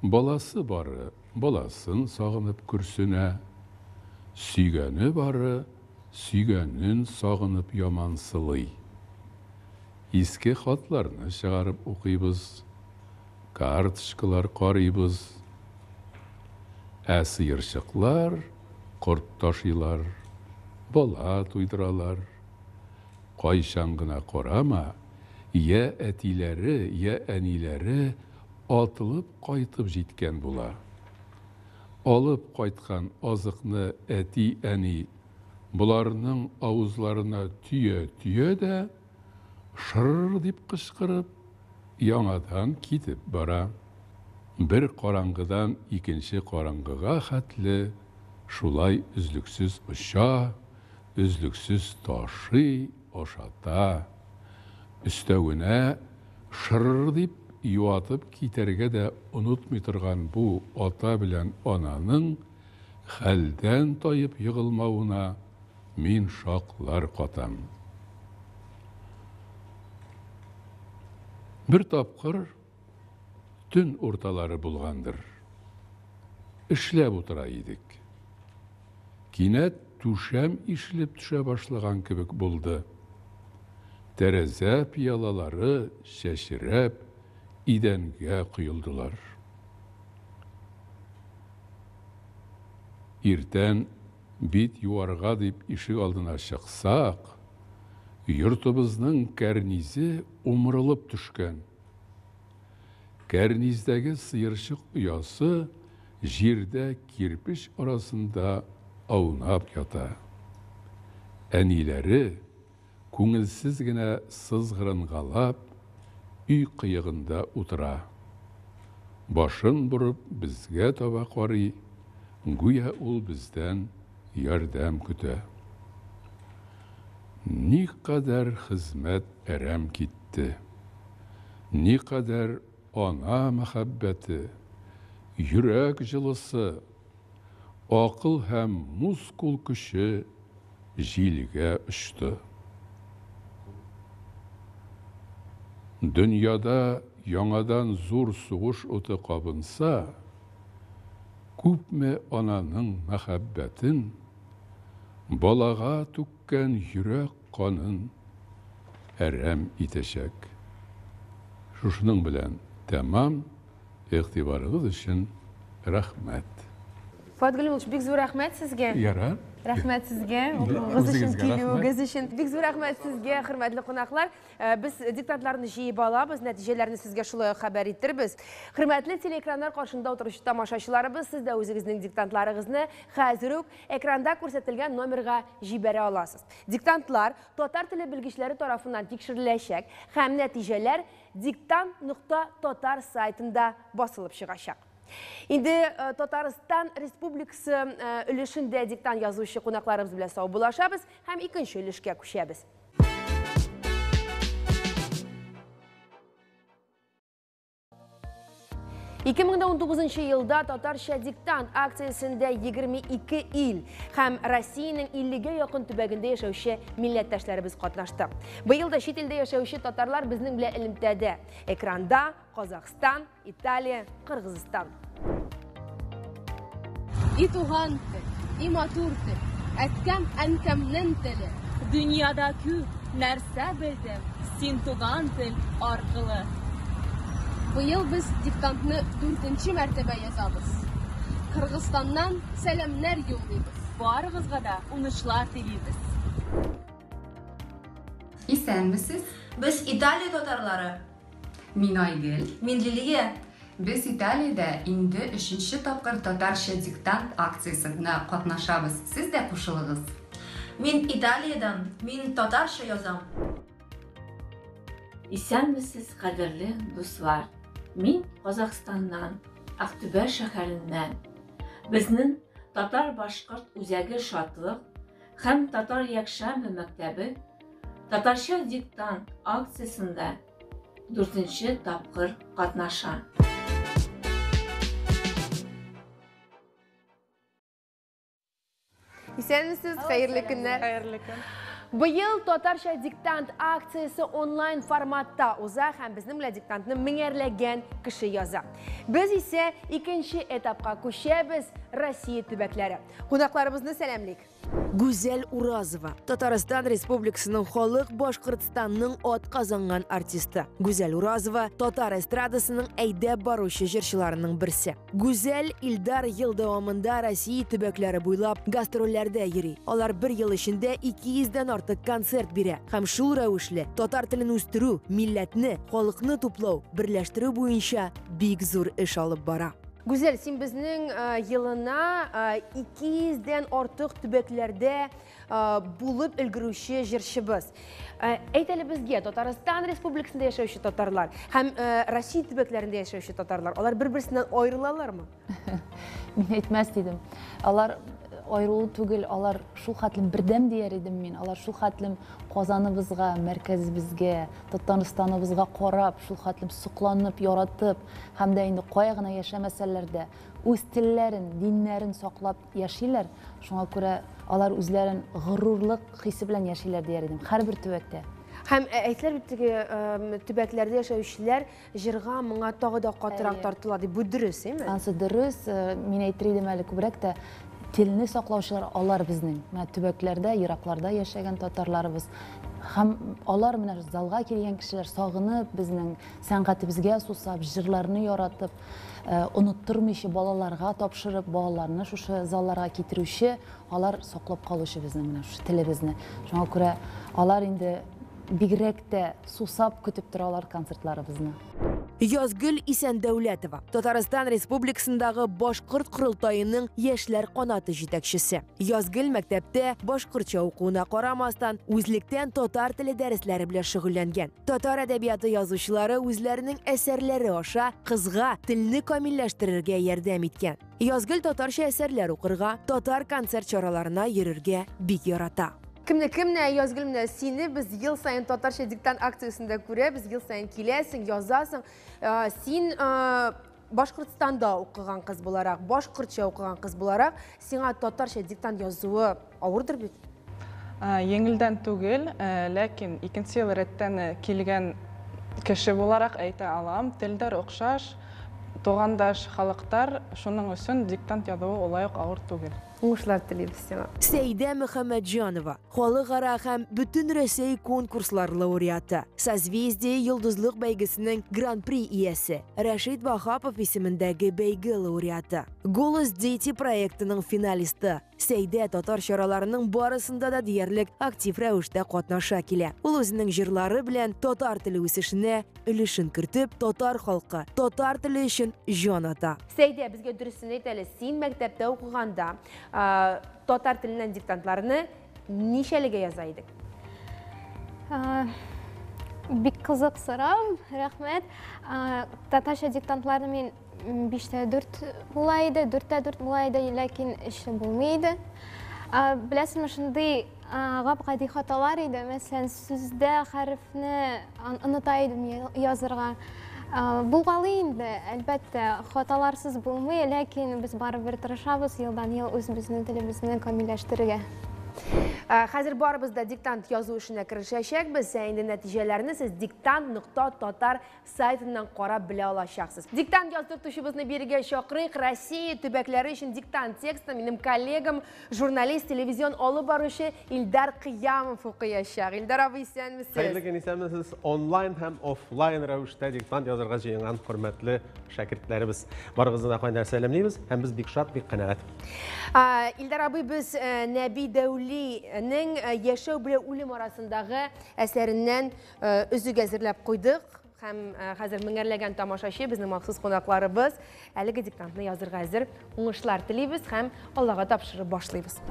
Баласы бары баласын сагынып көрсенә, сөйгәне бары сөйгәнен сагынып ямансылый. Иске хатларны чыгарып укыйбыз, карточкалар карыйбыз. Ә сыерчыклар корт ташыйлар, бала туйдыралар. Кайчан гына карама, йә әтиләре, йә әниләре атылып кайтып җиткән була. Алып кайткан азыкны әти-әни боларның авызларына төя-төя дә, шыр дип кычкырып, яңадан китеп бара. Бер караңгыдан икенче караңгыга хәтле шулай өзлексез оча, өзлексез ташый, ашата. Өстәвенә, шыр дип юатып китәргә дә онытмый торган бу ата белән ананың хәлдән таеп егылмавына мин шаклар катам. Бер тапкыр төн урталары булгандыр. Эшләп утыра идек. Кинәт түшәм ишелеп төшә башлаган кебек булды. Тәрәзә пыялалары чәчрәп идәнгә коелдылар. Иртән бит юарга дип ишек алдына чыксак, йортыбызның кәрнизе умырылып төшкән. Кәрниздәге сыерчык оясы җирдә кирпеч арасында аунап ята. Әниләре, күңелсез генә сызгырынгалап, өй кыегында утыра. Башын борып безгә таба карый, гүя ул бездән ярдәм көтә. Никадәр хезмәт әрәм китте. Никадәр ана мәхәббәте, йөрәк җылысы, акыл һәм мускул көче җилгә очты. Дөньяда яңадан зур сугыш уты кабынса, күпме ананың мәхәббәтен, балага түккән йөрәк канын әрәм итәчәк. Шушының белән тәмам, игътибарыгыз өчен рәхмәт. Фоат Галимович, бик зур рәхмәт сезгә. Ярар. Рәхмәт сезгә, укуыгыз өчен, килүегез өчен. Бик зур рәхмәт сезгә, хөрмәтле кунаклар. Э, без диктантларны җыеп алабыз, нәтиҗәләрне сезгә шулай ук хәбәр итербез. Хөрмәтле телеэкраннар каршында утыручы тамашачыларыбыз, сез дә үзегезнең диктантларыгызны хәзер үк экранда күрсәтелгән номерга җибәрә аласыз. Диктантлар татар теле белгечләре тарафыннан тикшереләчәк һәм нәтиҗәләр диктант нокта татар сайтында басылып чыгачак. Инде э, Татарстан Республикасы э, өлешендә диктант язучы кунакларыбыз белән саубуллашабыз һәм икенче өлешкә күчәбез. 2019 елда Татарча диктант акциясендә 22 ил һәм Россиянең 50-гә якын төбәгендә яшәүче милләттәшләребез катнашты. Быел да чит илдә яшәүче татарлар безнең белән элемтәдә. Экранда Казахстан, Италия, Кыргызстан. И туган тел, и матур тел, әткәм, әнкәмнең теле. Дөньяда күп нәрсә белдем, син туган тел аркылы. Быел без диктантны дүртенче мәртәбә язабыз. Кыргызстаннан сәламнәр юллыйбыз. Барыгызга да уңышлар телибез. Исәнмесез! Без Италия татарлары. Мин Айгөл. Мин Лилия. Без Италиядә инде өченче тапкыр Татарча диктант акциясенә катнашабыз. Сез дә кушылыгыз! Мин Италиядән, мин татарча язам. Исәнмесез, кадерле дуслар! Мин Казахстаннан, Актүбә шәһәреннән. Безнең татар-башкорт үзәге Шатлык һәм татар якшәмбе мәктәбе Татарча диктант акциясендә дүртенче тапкыр катнаша. Исәнмесез, хәерле көннәр. Хәерле көн. Быел татарча диктант акциясе онлайн форматта уза һәм безнең белән диктантны меңәрләгән кеше яза. Без исә икенче этапка күчәбез, Россия төбәкләре. Кунакларыбызны сәламлик. Гүзәл Уразова, Татарстан Республикасының халык Башкортстанның атказанган артисты. Гүзәл Уразова татар эстрадасының әйдәп баручы җырчыларының берсе. Гүзәл Илдар ел дәвамында Россия төбәкләре буйлап гастрольләрдә йөри. Алар бер ел эчендә 200 дән артык концерт бирә һәм шул рәвешле татар телен үстерү, милләтне, халыкны туплау, берләштерү буенча бик зур эш алып бара. Гүзәл, син безнең э, елына 200 дән артык төбәкләрдә э, булып өлгерүче җырчыбыз. Э, әйт әле безгә, Татарстан Республикасында яшәүче татарлар һәм Россия төбәкләрендә яшәүче татарлар, алар бер-берсеннән аерылалармы? Мин әйтмәс идем. Алар Аерылу түгел, алар шул хәтлем бердәм дияр идем мин. Алар шул хәтлем Казаныбызга, мәркәзебезгә, Татарстаныбызга карап, шул хәтлем сокланып, яратып һәм дә инде кая гына яшәмәсәләр дә, үз телләрен, диннәрен саклап яшиләр. Шуңа күрә алар үзләрен горурлык хисе белән яшиләр дияр идем, һәрбер төбәктә. Һәм әйтелә бит теге төбәкләрдә яшәүчеләр җырга моңа тагы да катырак тартыла дип. Бу дөрес, әйме? Ансы дөрес. Мин әйтер идем әле күбрәк тә телне саклаучылар алар безнең. Менә төбәкләрдә, еракларда яшәгән татарларыбыз. Һәм алар менә залга килгән кешеләр сагынып, безнең сәнгатебезгә сусап, җырларны яратып, оныттырмыйча балаларга тапшырып, балаларны шушы залларга китерүче, алар саклап калучы безнең менә шушы телебезне. Шуңа күрә алар инде бигрәк тә сусап көтеп торалар концертларыбызны. Язгөл Исәндәүләтова, Татарстан Республикасындагы Башкорт корылтаеның яшьләр канаты җитәкчесе. Язгөл мәктәптә башкортча укуына карамастан, үзлектән татар теле дәресләре белән шөгыльләнгән. Татар әдәбияты язучылары үзләренең әсәрләре аша кызга телне камилләштерергә ярдәм иткән. Язгөл татарча әсәрләр укырга, татар концерт чараларына йөрергә бик ярата. Кемне кемне, Язгөл, менә сине без ел саен татарча диктант акциясендә күрәбез, ел саен киләсең, язасың. Син Башкортстанда укыган кыз буларак, башкортча укыган кыз буларак, сиңа татарча диктант язуы авырдыр бит? Еңелдән түгел, ләкин икенче ел рәттән килгән кеше буларак әйтә алам, телдәр охшаш, тугандаш халыктар, шуның өчен диктант язуы улай ук авыр түгел. Уңышлар телибез сиңа. Сәйдә Мөхәммәтҗанова, халыкара һәм Бөтенрәсәй конкурслар лауреаты, Созвездие йолдызлык бәйгесенең Гран-при иясе, Рәшит Ваһапов исемендәге бәйге лауреаты, Голос дети проектының финалисты. Сәйдә татар чараларының барысында да диярлек актив рәвештә катнаша килә. Ул үзенең җырлары белән татар теле үсешенә өлешен кертеп, татар халкы, татар теле өчен җан ата. Сәйдә, безгә дөресен әйт әле, син мәктәптә укыганда татар теленнән диктантларны ничәлегә яза идең? Бик кызык сорау, рәхмәт. Татарча диктантларны мин 5-тә 4 була иде, 4-тә 4 була иде, ләкин эше булмый иде. Беләсеңме, шундый гап-гади хаталар иде. Мәсәлән, сүздә хәрефне оныта идем язырга. Булгалый инде, әлбәттә, хаталарсыз булмый, ләкин без барыбер тырышабыз елдан-ел үзебезнең телебезне камилләштерергә. Хәзер барыбыз да диктант язу эшенә керешәчәкбез. Ә инде нәтиҗәләрне сез диктант нокта татар сайтыннан карап белә алачаксыз. Диктант яздыртучыбызны бирегә чакырыйк. Россия төбәкләре өчен диктант текстын минем коллегам, журналист, телевизион алып баручы Илдар Кыямов укыячак. Илдар абый, исәнмесез? Хәерле көн, исәнмесез. Онлайн һәм офлайн рәвештә диктант язырга җыенган хөрмәтле шәкертләребез. Барыгызны да кайнар сәламлибез һәм без бик шат, бик канәгать. Илдар абый, без Нәби Дәүлинең Яшәү белән үлем арасындагы әсәреннән өзек әзерләп куйдык. Һәм хәзер меңәрләгән тамашачы, безнең махсус кунакларыбыз әлеге диктантны язырга әзер. Уңышлар телибез һәм Аллага тапшырып башлыйбыз.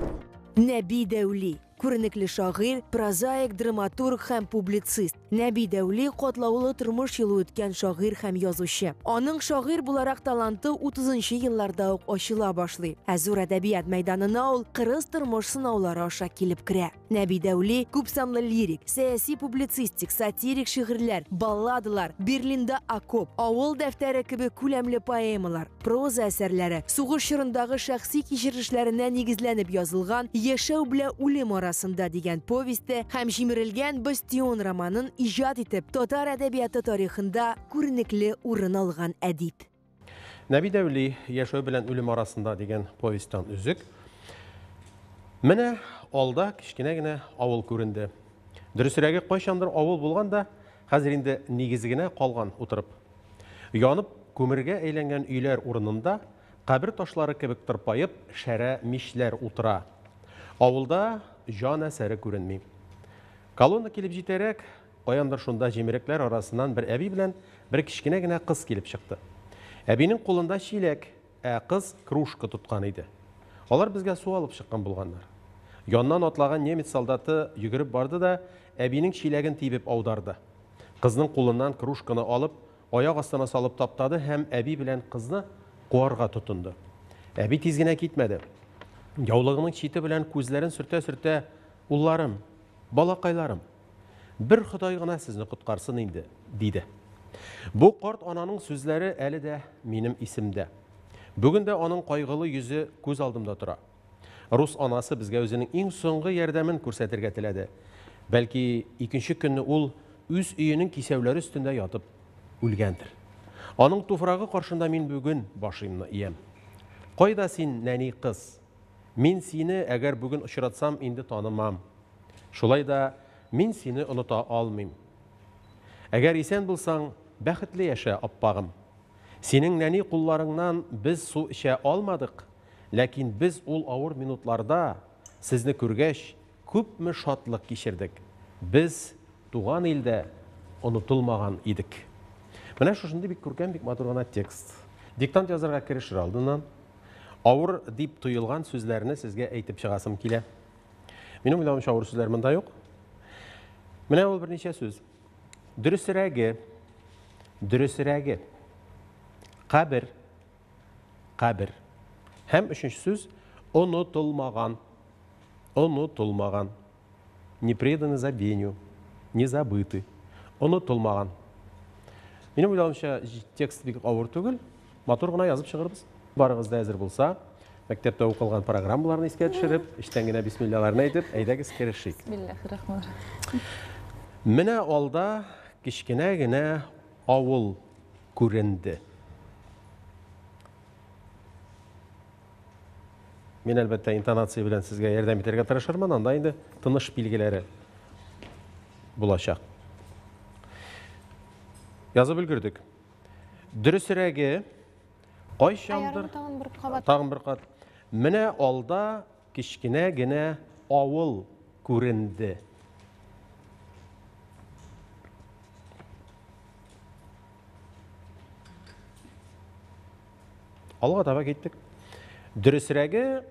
Нәби Дәүли күренекле шагыйрь, прозаик, драматург һәм публицист. Нәби Дәүли катлаулы тормыш юлы үткән шагыйрь һәм язучы. Аның шагыйрь буларак таланты 30 елларда ук ачыла башлый. Ә зур әдәбият мәйданына ул кырыс тормыш сынаулары аша килеп керә. Нәби Дәүли күпсанлы лирик, сәяси публицистик, сатирик шигырьләр, балладалар, Берлинда окоп, авыл дәфтәре кебек күләмле поэмалар, проза әсәрләре, сугыш чорындагы шәхси кичерешләренә нигезләнеп язылган Яшәү белән үлем арасында дигән повесте һәм Җимерелгән бастион романын иҗат итеп, татар әдәбияты тарихында күренекле урын алган әдип. Нәби Дәүли Яшәү белән үлем арасында дигән повестьтан өзек. Менә алда кечкенә генә авыл күренде. Дөресрәге, кайчандыр авыл булган да, хәзер инде нигезе генә калган утырып. Янып күмергә әйләнгән өйләр урынында кабер ташлары кебек тырпаеп шәрә мичләр утыра. Авылда җан әсәре күренми. Колонна килеп җитәрәк, каяндыр шунда җимерекләр арасыннан бер әби белән бер кечкенә генә кыз килеп чыкты. Әбинең кулында чиләк, ә кыз кружка тоткан иде. Алар безгә су алып чыккан булганнар. Яннан атлаган немец солдаты йөгереп барды да әбинең чиләген тибеп аударды. Кызның кулыннан кружканы алып, аяк астына салып таптады һәм әби белән кызны куарга тотынды. Әби тиз генә китмәде. Яулыгының чите белән күзләрен сөртә-сөртә, Улларым, балакайларым, бер Ходай гына сезне коткарсын инде, диде. Бу карт ананың сүзләре әле дә минем исемдә. Бүген дә аның кайгылы йөзе күз алдымда тора. Рус анасы безгә үзенең иң соңгы ярдәмен күрсәтергә теләде. Бәлки, икенче көнне ул үз өенең кисәүләре өстендә ятып үлгәндер. Аның туфрагы каршында мин бүген башымны иям. Кайда син, нәни кыз? Мин сине, әгәр бүген очратсам, инде танымам. Шулай да мин сине оныта алмыйм. Әгәр исән булсаң, бәхетле яшә, аппагым. Синең нәни кулларыңнан без су эчә алмадык, ләкин без ул авыр минутларда, сезне күргәч, күпме шатлык кичердек. Без туган илдә онытылмаган идек. Менә шушындый бик күркәм, бик матур гына текст. Диктант язарга керешер алдыннан авыр дип тоелган сүзләрне сезгә әйтеп чыгасым килә. Минем уйлавымча, авыр сүзләр монда юк. Менә ул берничә сүз. Дөресрәге, дөресрәге. Кабер, кабер. Һәм өченче сүз онытылмаган. Онытылмаган. Не преданы забвению, не забыты. Онытылмаган. Минем уйлавымча, текст бик авыр түгел. Матур гына язып чыгырбыз. Барыгыз да әзер булса, мәктәптә укылган программаларны искә төшереп, эчтән генә бисмиллаларны әйтеп, әйдәгез керешик. Бисмиллахиррахманиррахим. Менә алда кечкенә генә авыл күренде. Мин, әлбәттә, интонация белән сезгә ярдәм итәргә тырышырмын, анда инде тыныш билгеләре булачак. Язып өлгердек. Дөресрәге, кайчандыр Тагын бер кабат. Тагын бер кат. Менә алда кечкенә генә авыл күренде. Алга таба киттек. Дөресрәге,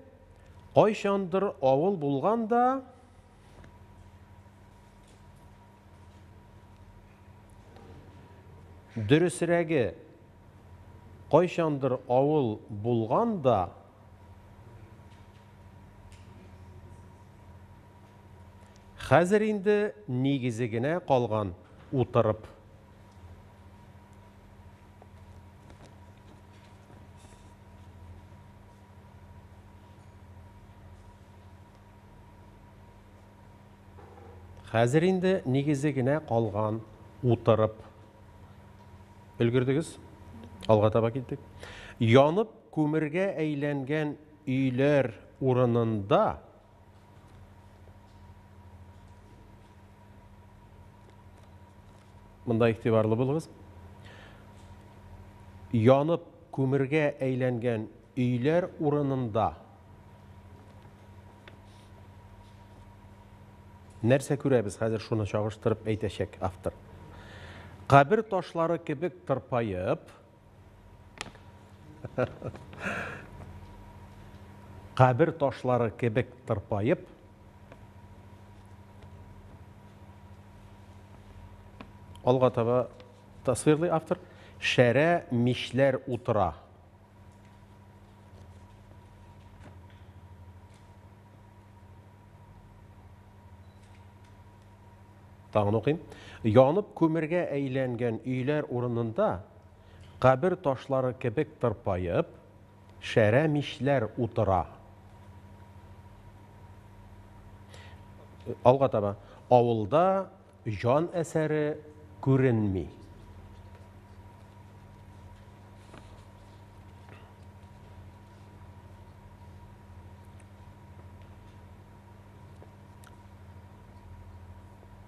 кайчандыр авыл булган да, Дөресрәге, кайчандыр авыл булган да, хәзер инде нигезе генә калган утырып. Хәзер инде нигезе генә калган утырып. Өлгердегез? Алга таба киттек. Янып күмергә әйләнгән өйләр урынында Монда игътибарлы булыгыз. Янып күмергә әйләнгән өйләр урынында нәрсә күрәбез? Хәзер шуны чагыштырып әйтәчәк автор. Кабер ташлары кебек тырпаеп, кабер ташлары кебек тырпаеп, алга таба тасвирлый автор, шәрә мичләр утыра. Тагын укыйм. Янып күмергә әйләнгән өйләр урынында кабер ташлары кебек тырпаеп, шәрә мичләр утыра. Алга таба. Авылда җан әсәре күренми.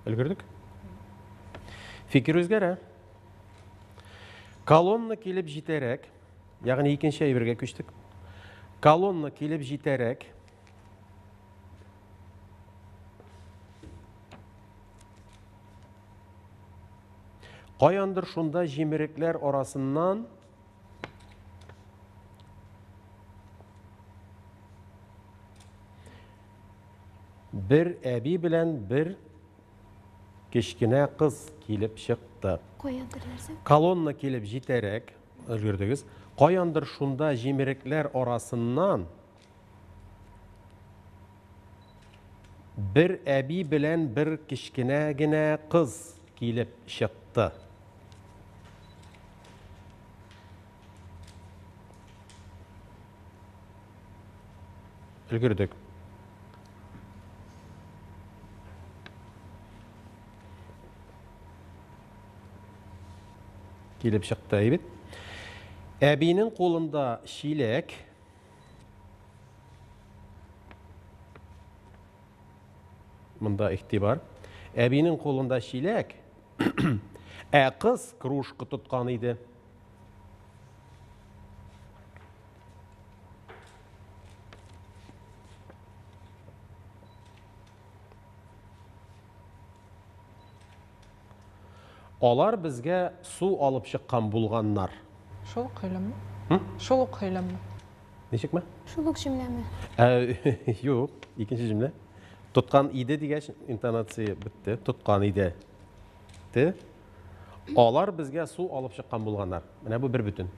Өлгердек? Фикер үзгәрә. Колонна килеп җитәрәк, ягъни икенче әйбергә күчтек. Колонна килеп җитәрәк, каяндыр шунда җимерекләр арасыннан бер әби белән бер кечкенә кыз килеп чыкты. Каяндыр нәрсә? Колонна килеп җитәрәк, өлгердегез, каяндыр шунда җимерекләр арасыннан. Бер әби белән бер кечкенә генә кыз килеп чыкты. Өлгердек. Килеп чыкты, әйбит. Әбинең кулында чиләк. Монда игътибар. Әбинең кулында чиләк, ә кыз кружка тоткан иде. Алар безгә су алып чыккан булганнар. Шул ук һөйләмме? Шул ук һөйләмме? Ничекме? Шул ук җөмләме? Ә, юк, икенче җөмлә. Тоткан иде дигәч, интонация бетте. Тоткан иде. Те. Алар безгә су алып чыккан булганнар. Менә бу бер бөтен.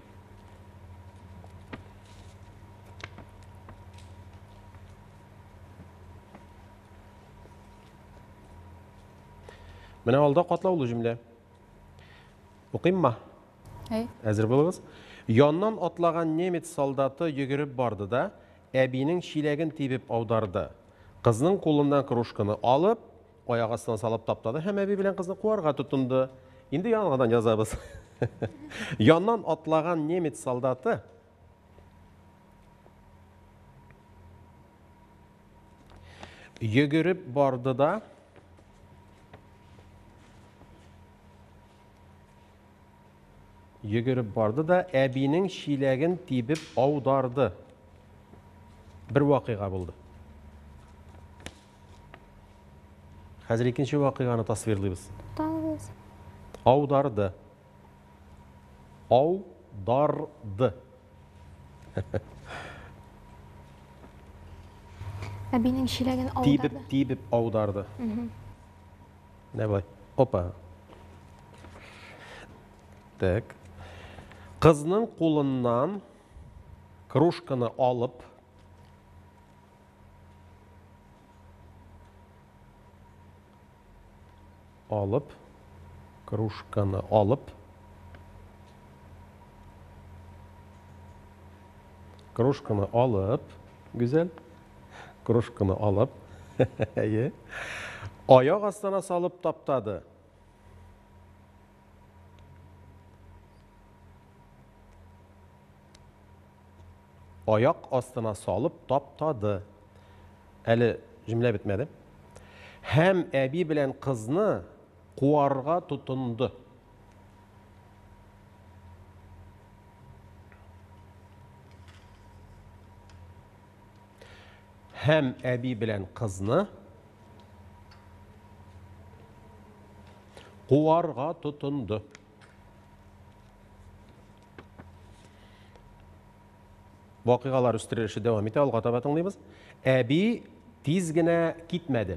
Менә алда катлаулы җөмлә. Укыйммы? Әй. Әзер булыгыз. Яннан атлаган немец солдаты йөгереп барды да, әбинең чиләген тибеп аударды. Кызның кулыннан кружканы алып, аяк астына салып таптады һәм әби белән кызны куарга тотынды. Инде яңадан язабыз. Яннан атлаган немец солдаты Йөгереп барды да Йөгереп барды да әбинең чиләген тибеп аударды. Бер вакыйга булды. Хәзер икенче вакыйганы тасвирлыйбыз. Тукталыгыз. Аударды. Аударды. Әбинең чиләген аударды. Тибеп, тибеп аударды. Менә болай. Опа. Так. Кызның кулыннан кружканы алып, алып, кружканы алып, кружканы алып, Гүзәл, кружканы алып, әйе, аяк астына салып таптады. Аяк астына салып таптады. Әле җөмлә бетмәде. Һәм әби белән кызны куарга тотынды. Һәм әби белән кызны куарга тотынды. Вакыйгалар үстерелеше дәвам итә, алга таба тыңлыйбыз. Әби тиз генә китмәде.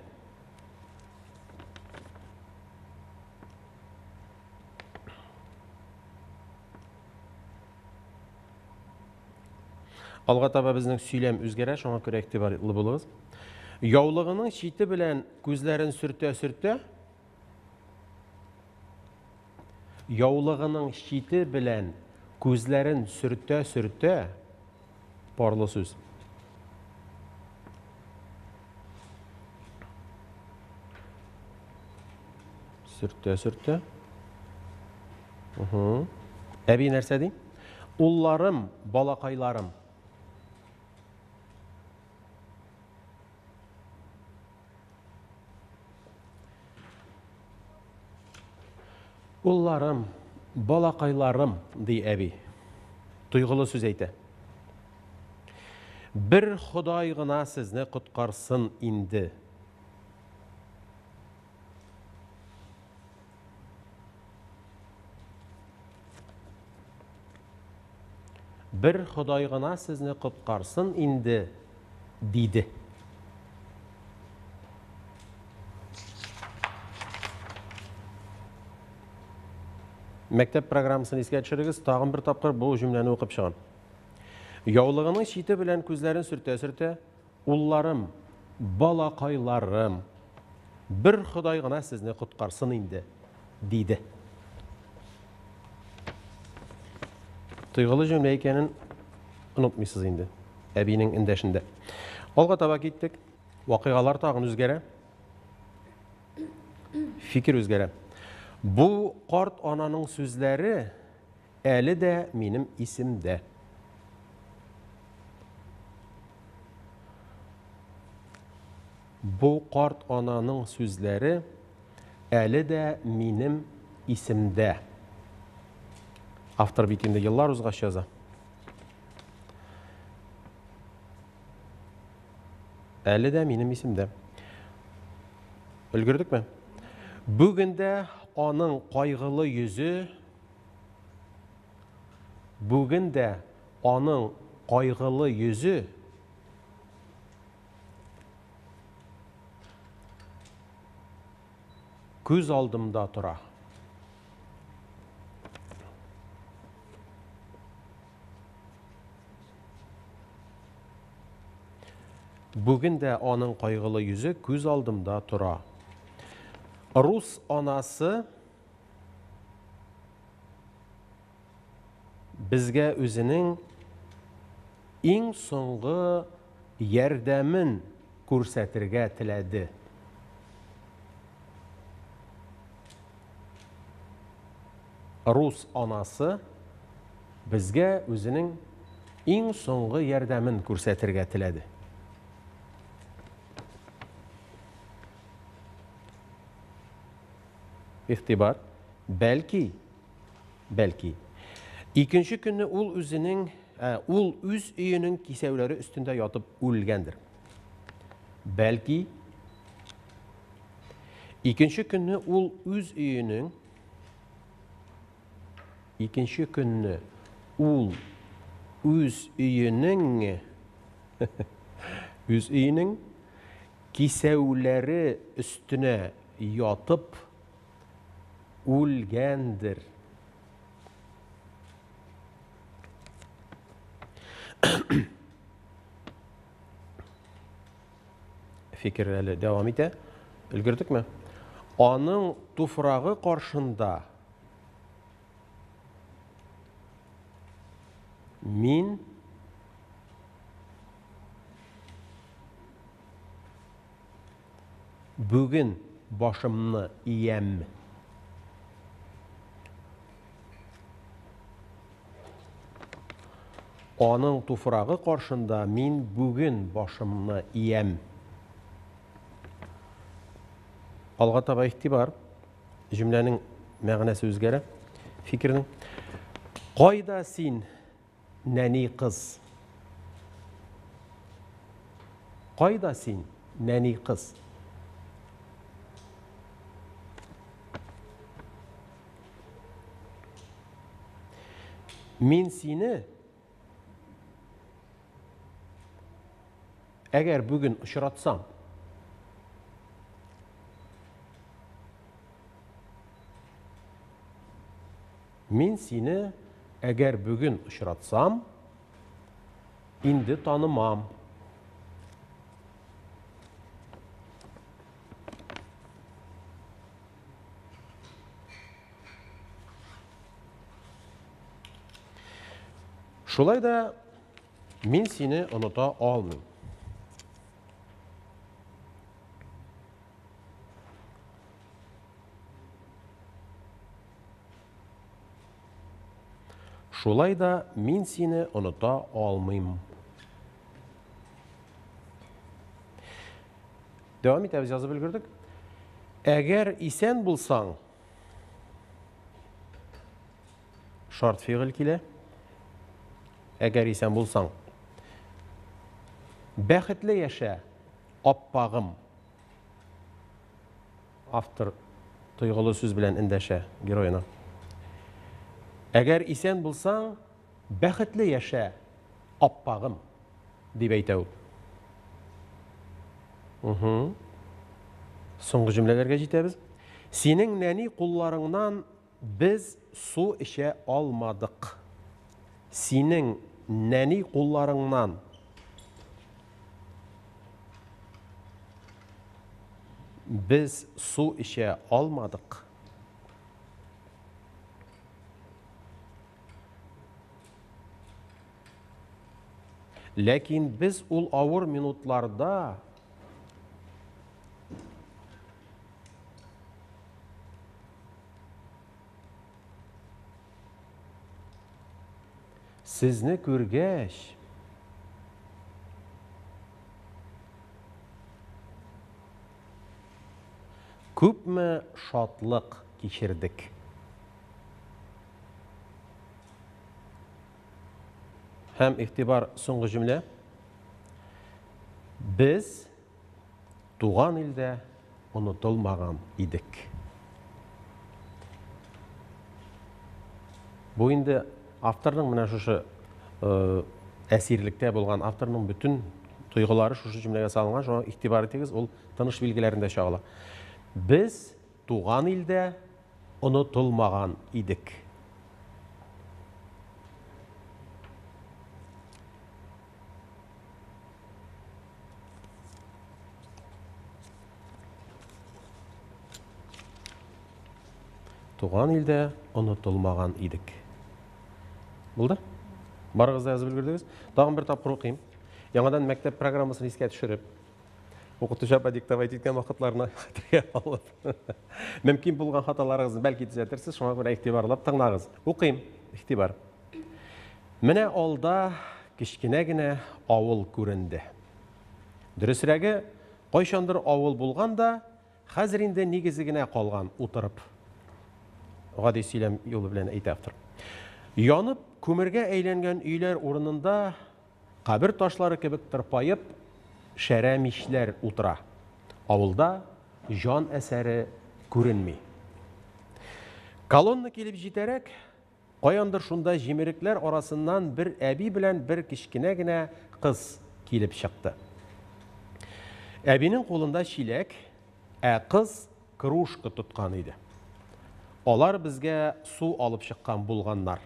Алга таба безнең сөйләм үзгәрә, шуңа күрә игътибарлы булыгыз. Яулыгының чите белән күзләрен сөртә-сөртә, Яулыгының чите белән күзләрен сөртә-сөртә, парлы сүз. Сөртә-сөртә. Уһу. Әби нәрсә ди? Улларым, балакайларым. Улларым, балакайларым, ди әби. Тойгылы сүз әйтә. Бер Ходай гына сезне коткарсын инде. Бер Ходай гына сезне коткарсын инде, диде. Мәктәп программасын искә төшерегез, тагын бер тапкыр бу җөмләне укып чыгам. Яулыгының чите белән күзләрен сөртә-сөртә, Улларым, Балакайларым, бер Ходай гына сезне коткарсын инде, диде. Тойгылы җөмлә икәнен онытмыйсыз инде. Әбинең эндәшендә. Алга таба киттек. Вакыйгалар тагын үзгәрә. Фикер үзгәрә. Бу карт ананың сүзләре әле дә минем исемдә. Бу карт ананың сүзләре әле дә минем исемдә. Автор бит инде еллар узгач яза. Әле дә минем исемдә. Өлгердекме? Бүген дә аның кайгылы йөзе Бүген дә аның кайгылы йөзе күз алдымда тора. Бүген дә аның кайгылы йөзе күз алдымда тора. Рус анасы безгә үзенең иң соңгы ярдәмен күрсәтергә теләде. Рус анасы безгә үзенең иң соңгы ярдәмен күрсәтергә теләде. Игътибар, бәлки, бәлки, икенче көнне ул үзенең, ә, ул үз өенең кисәүләре өстендә ятып үлгәндер. Бәлки, икенче көнне ул үз өенең Икенче көнне ул үз өенең үз өенең кисәүләре өстенә ятып үлгәндер. Фикер әле дәвам итә. Өлгердекме? Аның туфрагы каршында мин бүген башымны иям. Аның туфрагы каршында мин бүген башымны иям. Алга таба игътибар. Җөмләнең мәгънәсе үзгәрә. Фикернең. Кайда син, нәни кыз? Кайда син, нәни кыз? Мин сине әгәр бүген очратсам, Мин сине әгәр бүген очратсам, инде танымам. Шулай да мин сине оныта алмыйм. Шулай да мин сине оныта алмыйм. Дәвам итәбез, язып өлгердек. Әгәр исән булсаң, шарт фигыль килә. Әгәр исән булсаң, бәхетле яшә, аппагым. Автор тойгылы сүз белән эндәшә героена. Әгәр исән булсаң, бәхетле яшә, аппагым, дип әйтә ул. Угу. Соңгы җөмләләргә җитәбез. Синең нәни кулларыңнан без су эчә алмадык. Синең нәни кулларыңнан. без су эчә алмадык. Ләкин без ул авыр минутларда Сезне күргәч, күпме шатлык кичердек. Һәм игътибар, соңгы җөмлә. Без туган илдә онытылмаган идек. Бу инде авторның менә шушы әсирлектә булган авторның бөтен тойгылары шушы җөмләгә салынган, шуңа игътибар итегез, ул тыныш билгеләрендә чагыла. Без туган илдә онытылмаган идек. Туган илдә онытылмаган идек. Булды? Барыгыз да язып өлгердегез? Тагын бер тапкыр укыйм. Яңадан мәктәп программасын искә төшереп, укытучы апа диктовать иткән вакытларны хәтергә алып, мөмкин булган хаталарыгызны бәлки төзәтерсез, шуңа күрә игътибарлап тыңлагыз. Укыйм. Игътибар. Менә алда кечкенә генә авыл күренде. Дөресрәге, кайчандыр авыл булган да, хәзер инде нигезе генә калган утырып. Гади сөйләм юлы белән әйтә автор. Янып, күмергә әйләнгән өйләр урынында кабер ташлары кебек тырпаеп, шәрә мичләр утыра. Авылда җан әсәре күренми. Колонна килеп җитәрәк, Каяндыр шунда җимерекләр арасыннан бер әби белән бер кечкенә генә кыз килеп чыкты. Әбинең кулында чиләк, ә кыз кружка тоткан иде. Алар безгә су алып чыккан булганнар.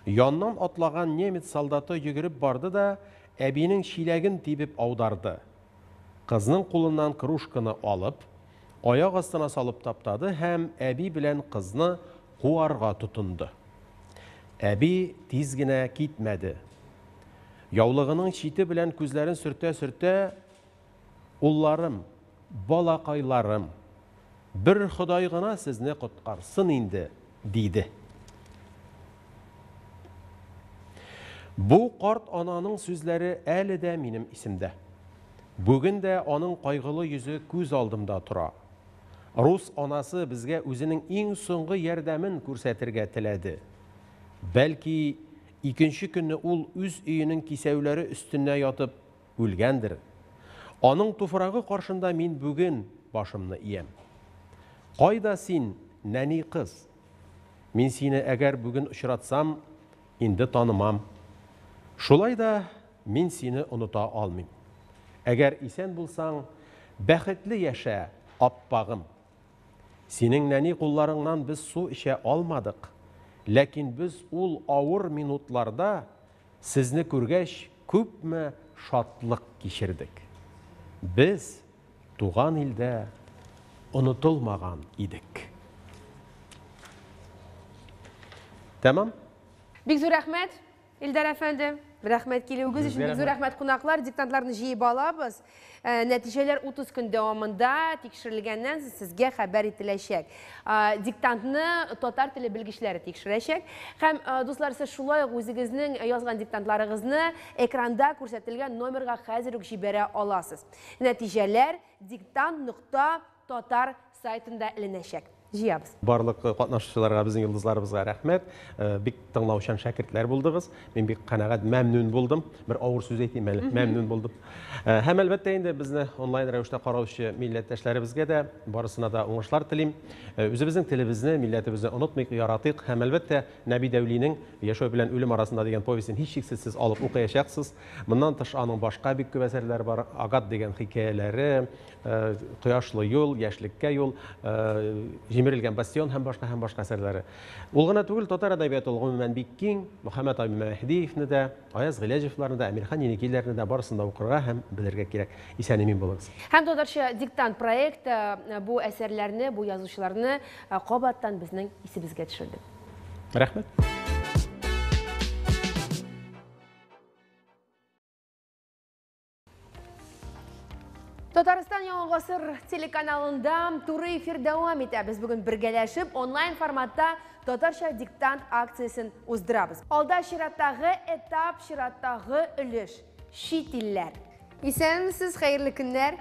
Яннан атлаган немец солдаты йөгереп барды да әбинең чиләген тибеп аударды. Кызның кулыннан кружканы алып, аяк астына салып таптады һәм әби белән кызны куарга тотынды. Әби тиз генә китмәде. Яулыгының чите белән күзләрен сөртә-сөртә, Улларым, балакайларым, бер Ходай гына сезне коткарсын инде, диде. Бу карт ананың сүзләре әле дә минем исемдә. Бүген дә аның кайгылы йөзе күз алдымда тора. Рус анасы безгә үзенең иң соңгы ярдәмен күрсәтергә теләде. Бәлки, икенче көнне ул үз өенең кисәүләре өстенә ятып үлгәндер. Аның туфрагы каршында мин бүген башымны иям. Кайда син, нәни кыз? Мин сине әгәр бүген очратсам, инде танымам. Шулай да мин сине оныта алмыйм. Әгәр исән булсаң, бәхетле яшә, аппагым. Синең нәни кулларыңнан без су эчә алмадык, ләкин без ул авыр минутларда сезне күргәч күпме шатлык кичердек. Без туган илдә онытылмаган идек. Тәмам. Бик зур рәхмәт, Илдар әфәнде. Рәхмәт килүегез өчен, бик зур рәхмәт кунаклар. Диктантларны җыеп алабыз. Э, нәтиҗәләр 30 көн дәвамында тикшерелгәннән соң сезгә хәбәр ителәчәк. Э, диктантны татар теле белгечләре тикшерәчәк. Һәм, э, дуслар, сез шулай ук үзегезнең язган диктантларыгызны экранда күрсәтелгән номерга хәзер үк җибәрә аласыз. Нәтиҗәләр диктант нокта татар сайтында эленәчәк. Җыябыз. Барлык катнашучыларга, безнең йолдызларыбызга рәхмәт. Бик тыңлаучан шәкертләр булдыгыз. Мин бик канәгать, мәмнүн булдым. Бер авыр сүз әйтим әле, мәмнүн булдым. Һәм әлбәттә инде безне онлайн рәвештә караучы милләттәшләребезгә дә барысына да уңышлар телим. Үзебезнең телебезне, милләтебезне онытмыйк, яратыйк һәм әлбәттә Нәби Дәүлинең Яшәү белән үлем арасында дигән повестен һичшиксез сез алып укыячаксыз. Моннан тыш аның башка бик күп әсәрләре бар. Агат дигән хикәяләре, Кояшлы юл, яшьлеккә юл, Җимерелгән бастион һәм башка һәм башка әсәрләре. Ул гына түгел, татар әдәбияты ул гомумән бик киң. Мөхәммәт абый Мәһдиевне дә, Аяз Гыйләҗевларны да, Әмирхан Еникиләрне дә барысын да укырга һәм белергә кирәк. Исән-имин булыгыз. Һәм Татарча диктант проекты бу әсәрләрне, бу язучыларны кабаттан безнең исебезгә төшерде. Рәхмәт. Татарстан Яңа гасыр телеканалында туры эфир дәвам итә. Без бүген бергәләшеп онлайн форматта татарча диктант акциясен уздырабыз. Алда чираттагы этап, чираттагы өлеш. Чит илләр. Исәнмесез, хәерле көннәр.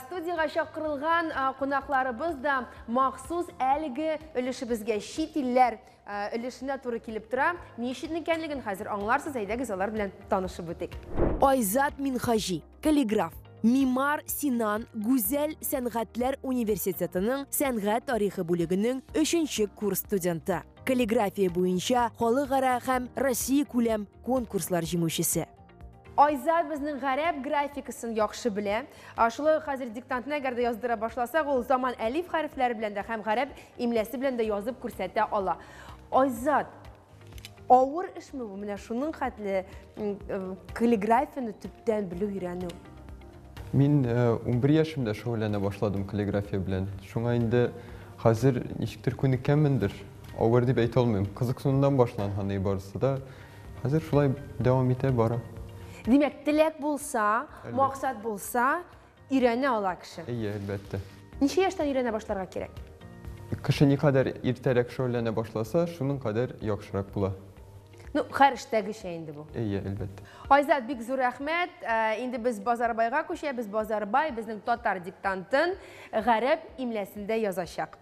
Студиягә чакырылган кунакларыбыз да махсус әлеге өлешебезгә чит илләр өлешенә туры килеп тора. Ни өчен икәнлеген хәзер аңларсыз, әйдәгез алар белән танышып үтик. Айзат Минхаҗи, каллиграф, Мимар Синан Гүзәл сәнгатьләр университетының сәнгать тарихы бүлегенең өченче курс студенты. Каллиграфия буенча халыкара һәм Россиякүләм конкурслар җиңүчесе. Айзат безнең гарәп графикасын яхшы белә. Шулай ук хәзер диктантны әгәр дә яздыра башласак, ул заман әлиф хәрефләре белән дә һәм гарәп имләсе белән дә язып күрсәтә ала. Айзат, авыр эшме бу? Менә шуның хәтле каллиграфияне төптән белү, өйрәнү. Мин 11 яшемдә шөгыльләнә башладым каллиграфия белән. Шуңа инде хәзер ничектер күнеккәнмендер. Авыр дип әйтә алмыйм. Кызыксынудан башланган барысы да. Хәзер шулай дәвам итә бара. Димәк, теләк булса, максат булса, өйрәнә ала кеше. Әйе, әлбәттә. Ничә яшьтән өйрәнә башларга кирәк? Кеше никадәр иртәрәк шөгыльләнә башласа, шуның кадәр яхшырак була. Ну, һәр эштәгечә инде бу. Әйе, әлбәттә. Айзат, бик зур рәхмәт. Инде без Базарбайга күчәбез. Базарбай безнең татар диктантын гарәп имләсендә язачак.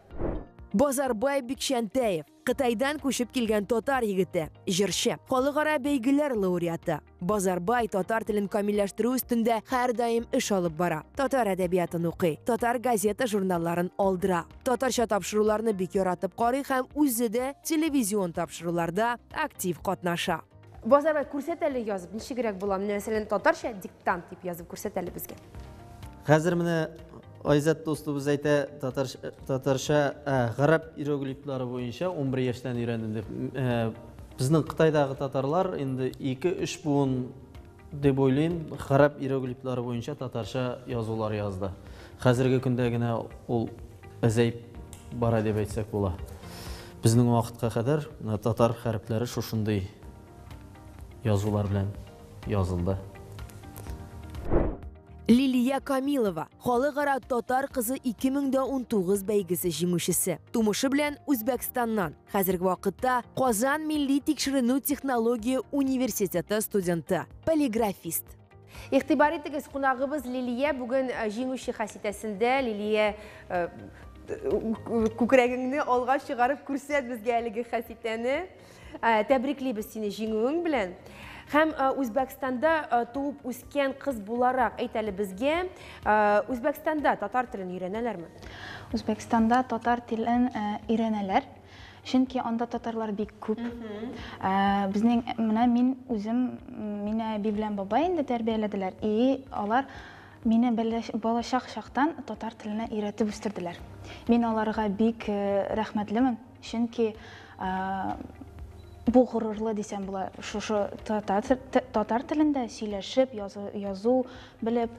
Базарбай Бикчәнтәев. Кытайдан күчеп килгән татар егете, җырчы, халыкара бәйгеләр лауреаты. Базарбай татар телен камилләштерү өстендә һәрдаим эш алып бара. Татар әдәбиятын укый, татар газета-журналларын алдыра. Татарча тапшыруларны бик яратып карый һәм үзе дә телевизион тапшыруларда актив катнаша. Базарбай, күрсәт әле язып, ничегрәк була? Менә, мәсәлән, татарча диктант дип язып күрсәт әле безгә. Хәзер менә Айзат дустыбыз әйтә, татарча гарәп иероглифлары буенча 11 яшьтән өйрәндем дип. Безнең Кытайдагы татарлар инде 2-3 буын дип уйлыйм, гарәп иероглифлары буенча татарча язулар язды. Хәзерге көндә генә ул әзәеп бара дип әйтсәк була. Безнең вакытка кадәр татар хәрефләре шушындый язулар белән язылды. Лилия Камилова, халыкара татар кызы 2019 бәйгесе җиңүчесе. Тумышы белән Үзбәкстаннан. Хәзерге вакытта Казан милли тикшеренү технология университеты студенты, полиграфист. Игътибар итегез, кунагыбыз Лилия бүген җиңүче хаситәсендә. Лилия, күкрәгеңне алга чыгарып күрсәт безгә әлеге хаситәне. Тәбриклибез сине җиңүең белән. Һәм Үзбәкстанда туып үскән кыз буларак, әйт әле безгә, Үзбәкстанда татар телен өйрәнәләрме? Үзбәкстанда татар телен өйрәнәләр. Чөнки анда татарлар бик күп. Безнең менә мин үзем, мине әби белән бабай инде тәрбияләделәр. И алар мине балачак чактан татар теленә өйрәтеп үстерделәр. Мин аларга бик рәхмәтлемен. Чөнки бу горурлы дисәм була, шушы татар телендә сөйләшеп, язу белеп,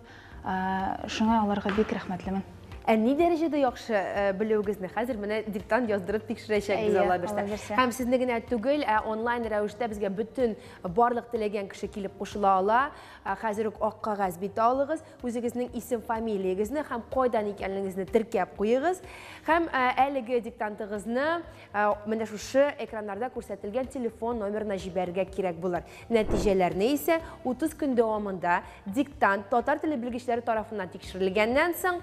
шуңа аларга бик рәхмәтлемен. Ә ни дәрәҗәдә яхшы белүегезне хәзер менә диктант яздырып тикшерәчәкбез, Алла бирсә. Һәм сезне генә түгел, ә онлайн рәвештә безгә бөтен барлык теләгән кеше килеп кушыла ала. Хәзер үк ак кәгазь бите алыгыз, үзегезнең исем, фамилиягезне һәм кайдан икәнлегегезне теркәп куегыз. Һәм әлеге диктантыгызны менә шушы экраннарда күрсәтелгән телефон номерына җибәрергә кирәк булыр. Нәтиҗәләрне исә 30 көн дәвамында диктант татар теле белгечләре тарафыннан тикшерелгәннән соң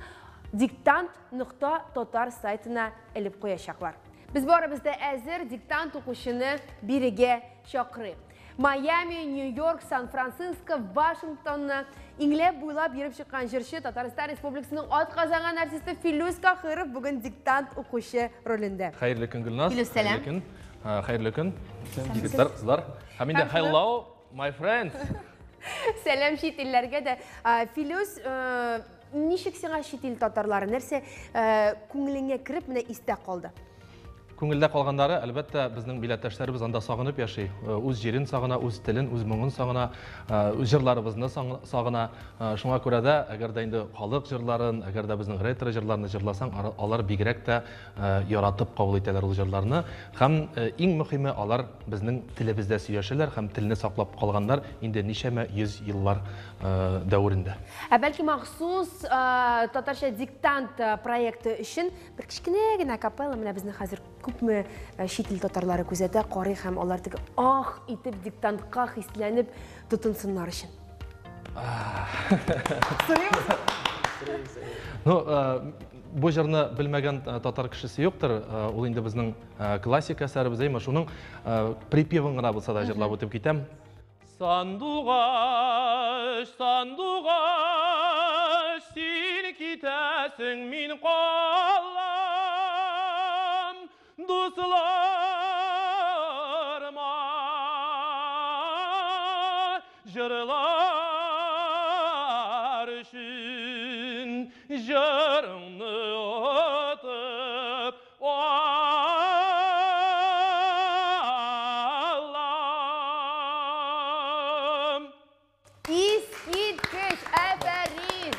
диктант нокта татар сайтына элеп куячаклар. Без барыбыз да әзер, диктант укучыны бирегә чакырыйк. Майами, Нью-Йорк, Сан-Франциско, Вашингтонны иңләп буйлап йөреп чыккан җырчы, Татарстан Республикасының атказанган артисты Филүс Каһиров бүген диктант укучы ролендә. Хәерле көн, Гөлназ. Филүс, сәлам. Хәерле көн. Хәерле көн. Егетләр, кызлар. Һәм инде hello, my friends. Сәлам чит илләргә дә. Филүс, Ничек сиңа чит ил татарлары? Нәрсә күңелеңә кереп, менә истә калды? Күңелдә калганнары, әлбәттә, безнең милләттәшләребез анда сагынып яши. Үз җирен сагына, үз телен, үз моңын сагына, үз җырларыбызны сагына. Шуңа күрә дә, әгәр дә инде халык җырларын, әгәр дә безнең ретро җырларны җырласаң, алар бигрәк тә яратып кабул итәләр ул җырларны. Һәм иң мөхиме, алар безнең телебездә сөйләшәләр һәм телне саклап калганнар инде ничәмә йөз еллар дәверендә. Ә бәлки махсус татарча диктант проекты өчен Бер кечкенә генә капелла, менә безне хәзер күпме э, чит ил татарлары күзәтә, карый һәм алар теге ах итеп диктантка хисләнеп тотынсыннар өчен. Ну, э, бу җырны белмәгән э, татар кешесе юктыр. Ул инде безнең классик әсәребез, әйме? Шуның припевын гына булса да җырлап үтеп китәм. Сандугач, сандугач, син китәсең, мин калам. Дусларыма җырлар өчен җырыңны отып Аллам. Искиткеч, афәрин!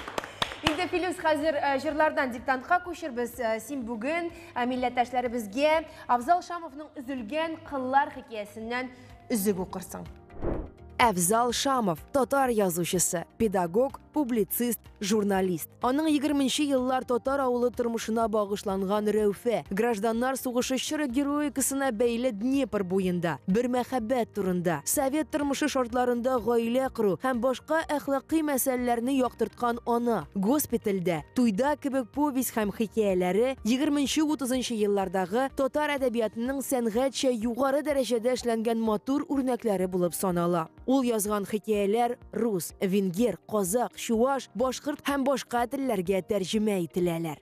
Инде Филүс хәзер э, җырлардан диктантка күчербез. Э, син бүген э, милләттәшләребезгә Афзал Шамовның Өзелгән кыллар хикәясеннән өзек укырсың. Әфзал Шамов, татар язучысы, педагог, публицист, журналист. Аның егерменче еллар татар авылы тормышына багышланган Рәүфә, гражданнар сугышы чоры героикасына бәйле Днепр буенда, бер мәхәббәт турында, совет тормышы шартларында гаилә кору һәм башка әхлакый мәсьәләләрне яктырткан Ана, Госпитальдә, Туйда кебек повесть һәм хикәяләре егерменче-утызынчы еллардагы татар әдәбиятының сәнгатьчә югары дәрәҗәдә эшләнгән матур үрнәкләре булып санала. Ул язган хикәяләр рус, венгер, казакъ, чуаш, башкорт һәм башка телләргә тәрҗемә ителәләр.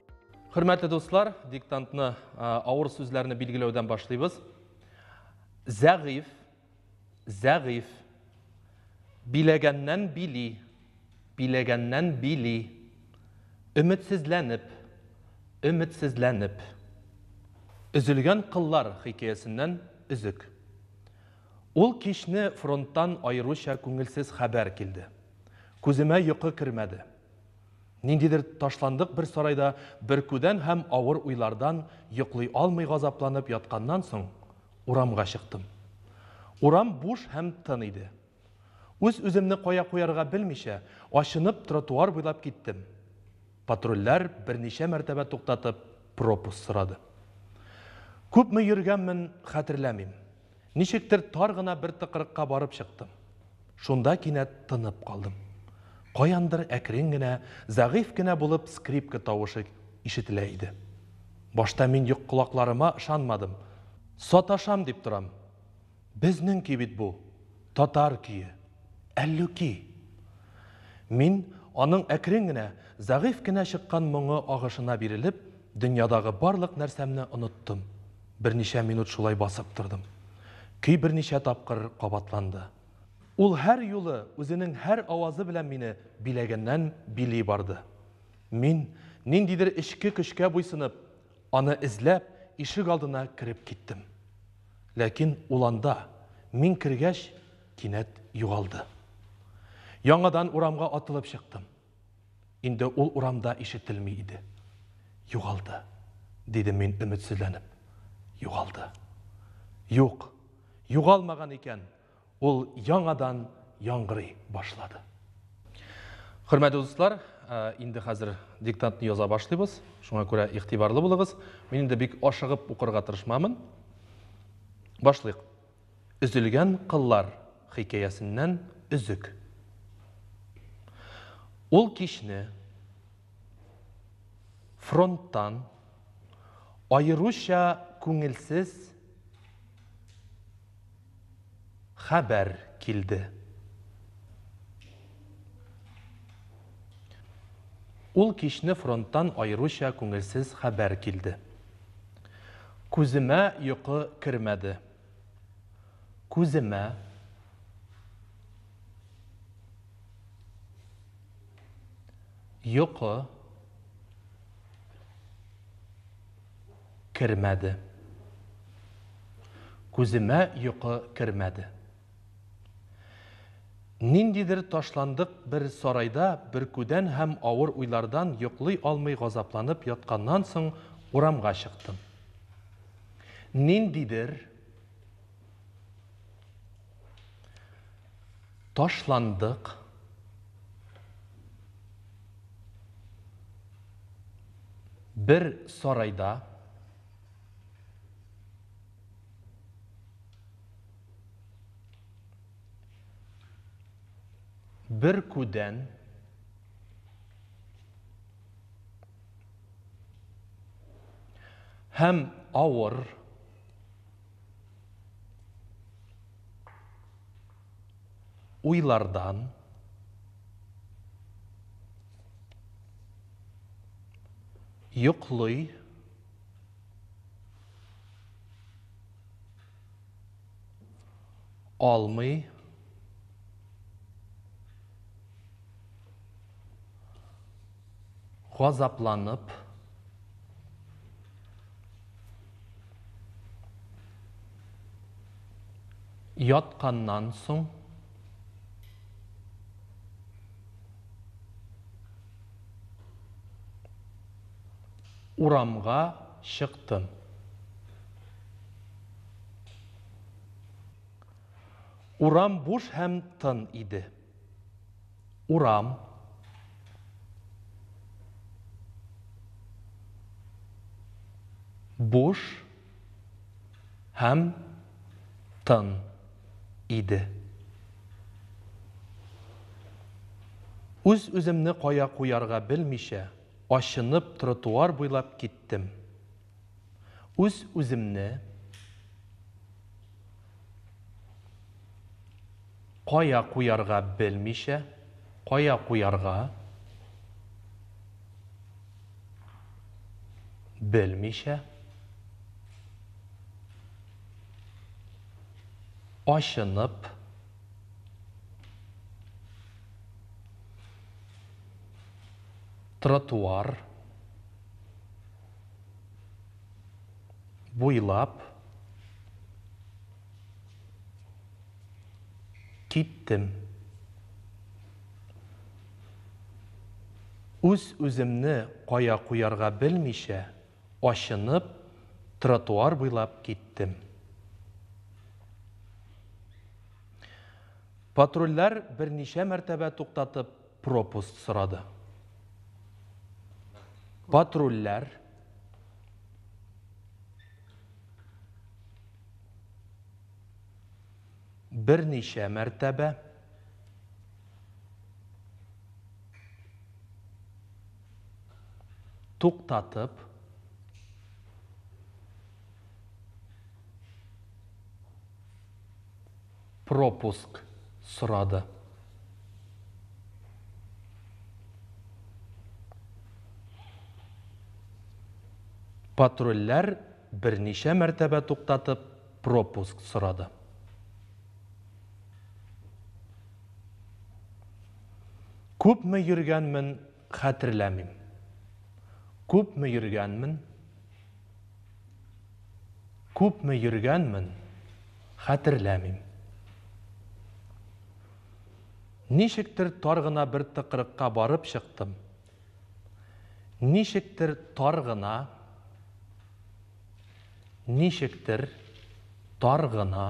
Хөрмәтле дуслар, диктантны авыр сүзләрне билгеләүдән башлыйбыз. Зәгыйфь, зәгыйфь. Биләгәннән били, биләгәннән били. Өметсезләнеп, өметсезләнеп. Өзелгән кыллар хикәясеннән өзек. Ул кичне фронттан аеруча күңелсез хәбәр килде. Күземә йокы кермәде. Ниндидер ташландык бер сарайда бөркүдән һәм авыр уйлардан йоклый алмый газапланып ятканнан соң, урамга чыктым. Урам буш һәм тын иде. Үз-үземне кая куярга белмичә, ачынып тротуар буйлап киттем. Патрульләр берничә мәртәбә туктатып, пропуск сорады. Күпме йөргәнмен, хәтерләмим. Ничектер тар гына бер тыкрыкка барып чыктым. Шунда кинәт тынып калдым. Каяндыр әкрен генә, зәгыйфь кенә булып скрипка тавышы ишетелә иде. Башта мин йок колакларыма ышанмадым. Саташам дип торам. Безнең көй бит бу, татар көе. Әллүки! Мин, аның әкрен генә, зәгыйфь кенә чыккан моңы агышына бирелеп, дөньядагы барлык нәрсәмне оныттым. Берничә минут шулай басып тордым. Көй берничә тапкыр кабатланды. Ул һәр юлы үзенең һәр авазы белән мине биләгәннән били барды. Мин, ниндидер эчке көчкә буйсынып, аны эзләп, ишек алдына кереп киттем. Ләкин ул анда, мин кергәч, кинәт югалды. Яңадан урамга атылып чыктым. Инде ул урамда ишетелми иде. Югалды, дидем мин өметсезләнеп. Югалды. Юк, югалмаган икән, ул яңадан яңгырый башлады. Хөрмәтле дуслар, инде хәзер диктантны яза башлыйбыз. Шуңа күрә игътибарлы булыгыз. Мин инде бик ашыгып укырга тырышмамын. Башлыйк. Өзелгән кыллар хикәясеннән өзек. Ул кичне фронттан аеруча күңелсез хәбәр килде. Ул кичне фронттан аеруча күңелсез хәбәр килде. Күземә йокы кермәде. Күземә. Йокы кермәде. Күземә йокы кермәде. Ниндидер ташландык бер сарайда бөркүдән һәм авыр уйлардан йоклый алмый газапланып ятканнан соң урамга чыктым. Ниндидер ташландык бер сарайда Бөркүдән һәм авыр уйлардан йоклый алмый газапланып ятканнан соң урамга чыктым. Урам буш һәм тын иде. Урам. Буш һәм тын иде. Үз-үземне кая куярга белмичә, ачынып тротуар буйлап киттем. Үз-үземне кая куярга белмичә, кая куярга белмичә, ачынып, тротуар буйлап киттем. Үз-үземне кая куярга белмичә, ачынып, тротуар буйлап киттем. Патрульләр берничә мәртәбә туктатып, пропуск сорады. Патрульләр берничә мәртәбә туктатып пропуск сорады. Патрульләр берничә мәртәбә туктатып пропуск сорады. Күпме йөргәнмен, хәтерләмим. Күпме йөргәнмен, күпме йөргәнмен, хәтерләмим. Ничектер тар гына бер тыкрыкка барып чыктым. Ничектер тар гына, ничектер тар гына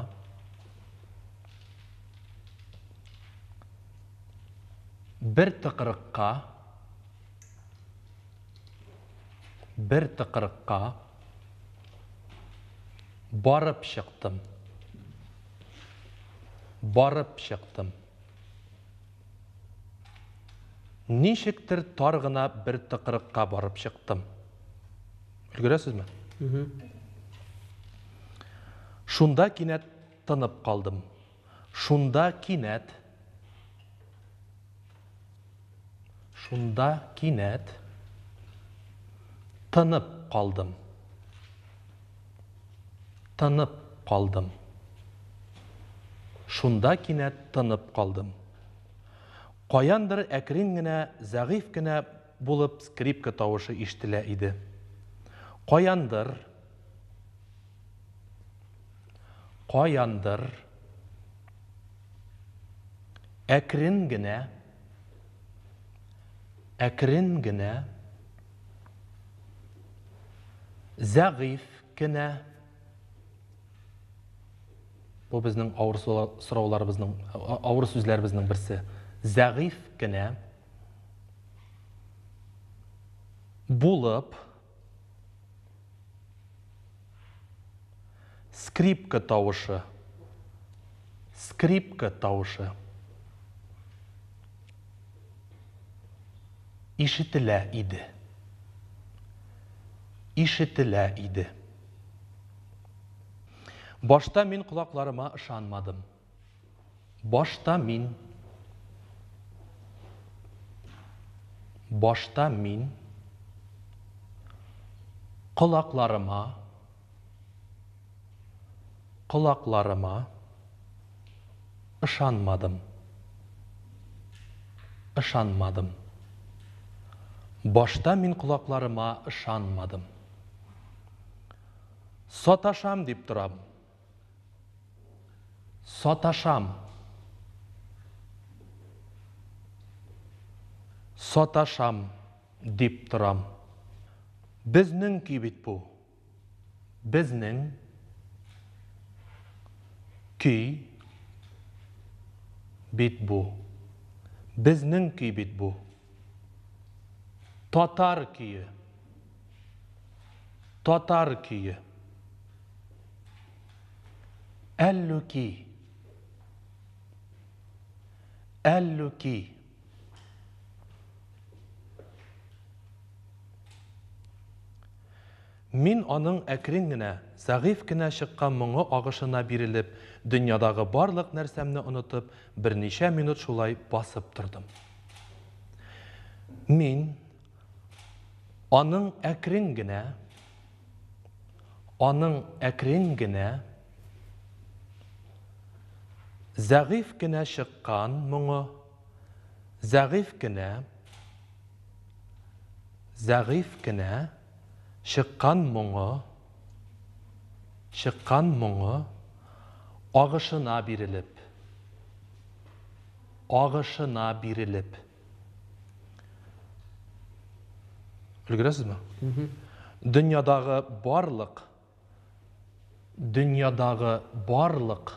бер тыкрыкка, бер тыкрыкка барып чыктым. Барып чыктым. Ничектер тар гына бер тыкрыкка барып чыктым. Өлгерәсезме? Шунда кинәт тынып калдым. Шунда кинәт Шунда кинәт тынып калдым. Тынып калдым. Шунда кинәт тынып калдым. Каяндыр әкрен генә, зәгыйфь кенә булып скрипка тавышы ишетелә иде. Каяндыр, каяндыр әкрен генә, әкрен генә, зәгыйфь кенә, Бу безнең авыр сорауларыбызның, авыр сүзләребезнең берсе. Зәгыйфь кенә булып скрипка тавышы, скрипка тавышы ишетелә иде. Ишетелә иде. Башта мин колакларыма ышанмадым. Башта мин. Башта мин. Колакларыма. Колакларыма ышанмадым. Ышанмадым. Башта мин колакларыма ышанмадым. Саташам дип торам. Саташам. Саташам дип торам. Безнең көй бит бу. Безнең көй бит бу. Безнең көй бит бу. Татар көе. Татар көе. Әллүки. Әллүки. Мин аның әкрен генә, зәгыйфь кенә чыккан моңы агышына бирелеп, дөньядагы барлык нәрсәмне онытып, берничә минут шулай басып тордым. Мин Аның әкрен генә, аның әкрен генә, зәгыйфь кенә чыккан моңы, зәгыйфь кенә, зәгыйфь кенә чыккан моңы, чыккан моңы агышына бирелеп, агышына бирелеп. Өлгерәсезме? Дөньядагы барлык дөньядагы барлык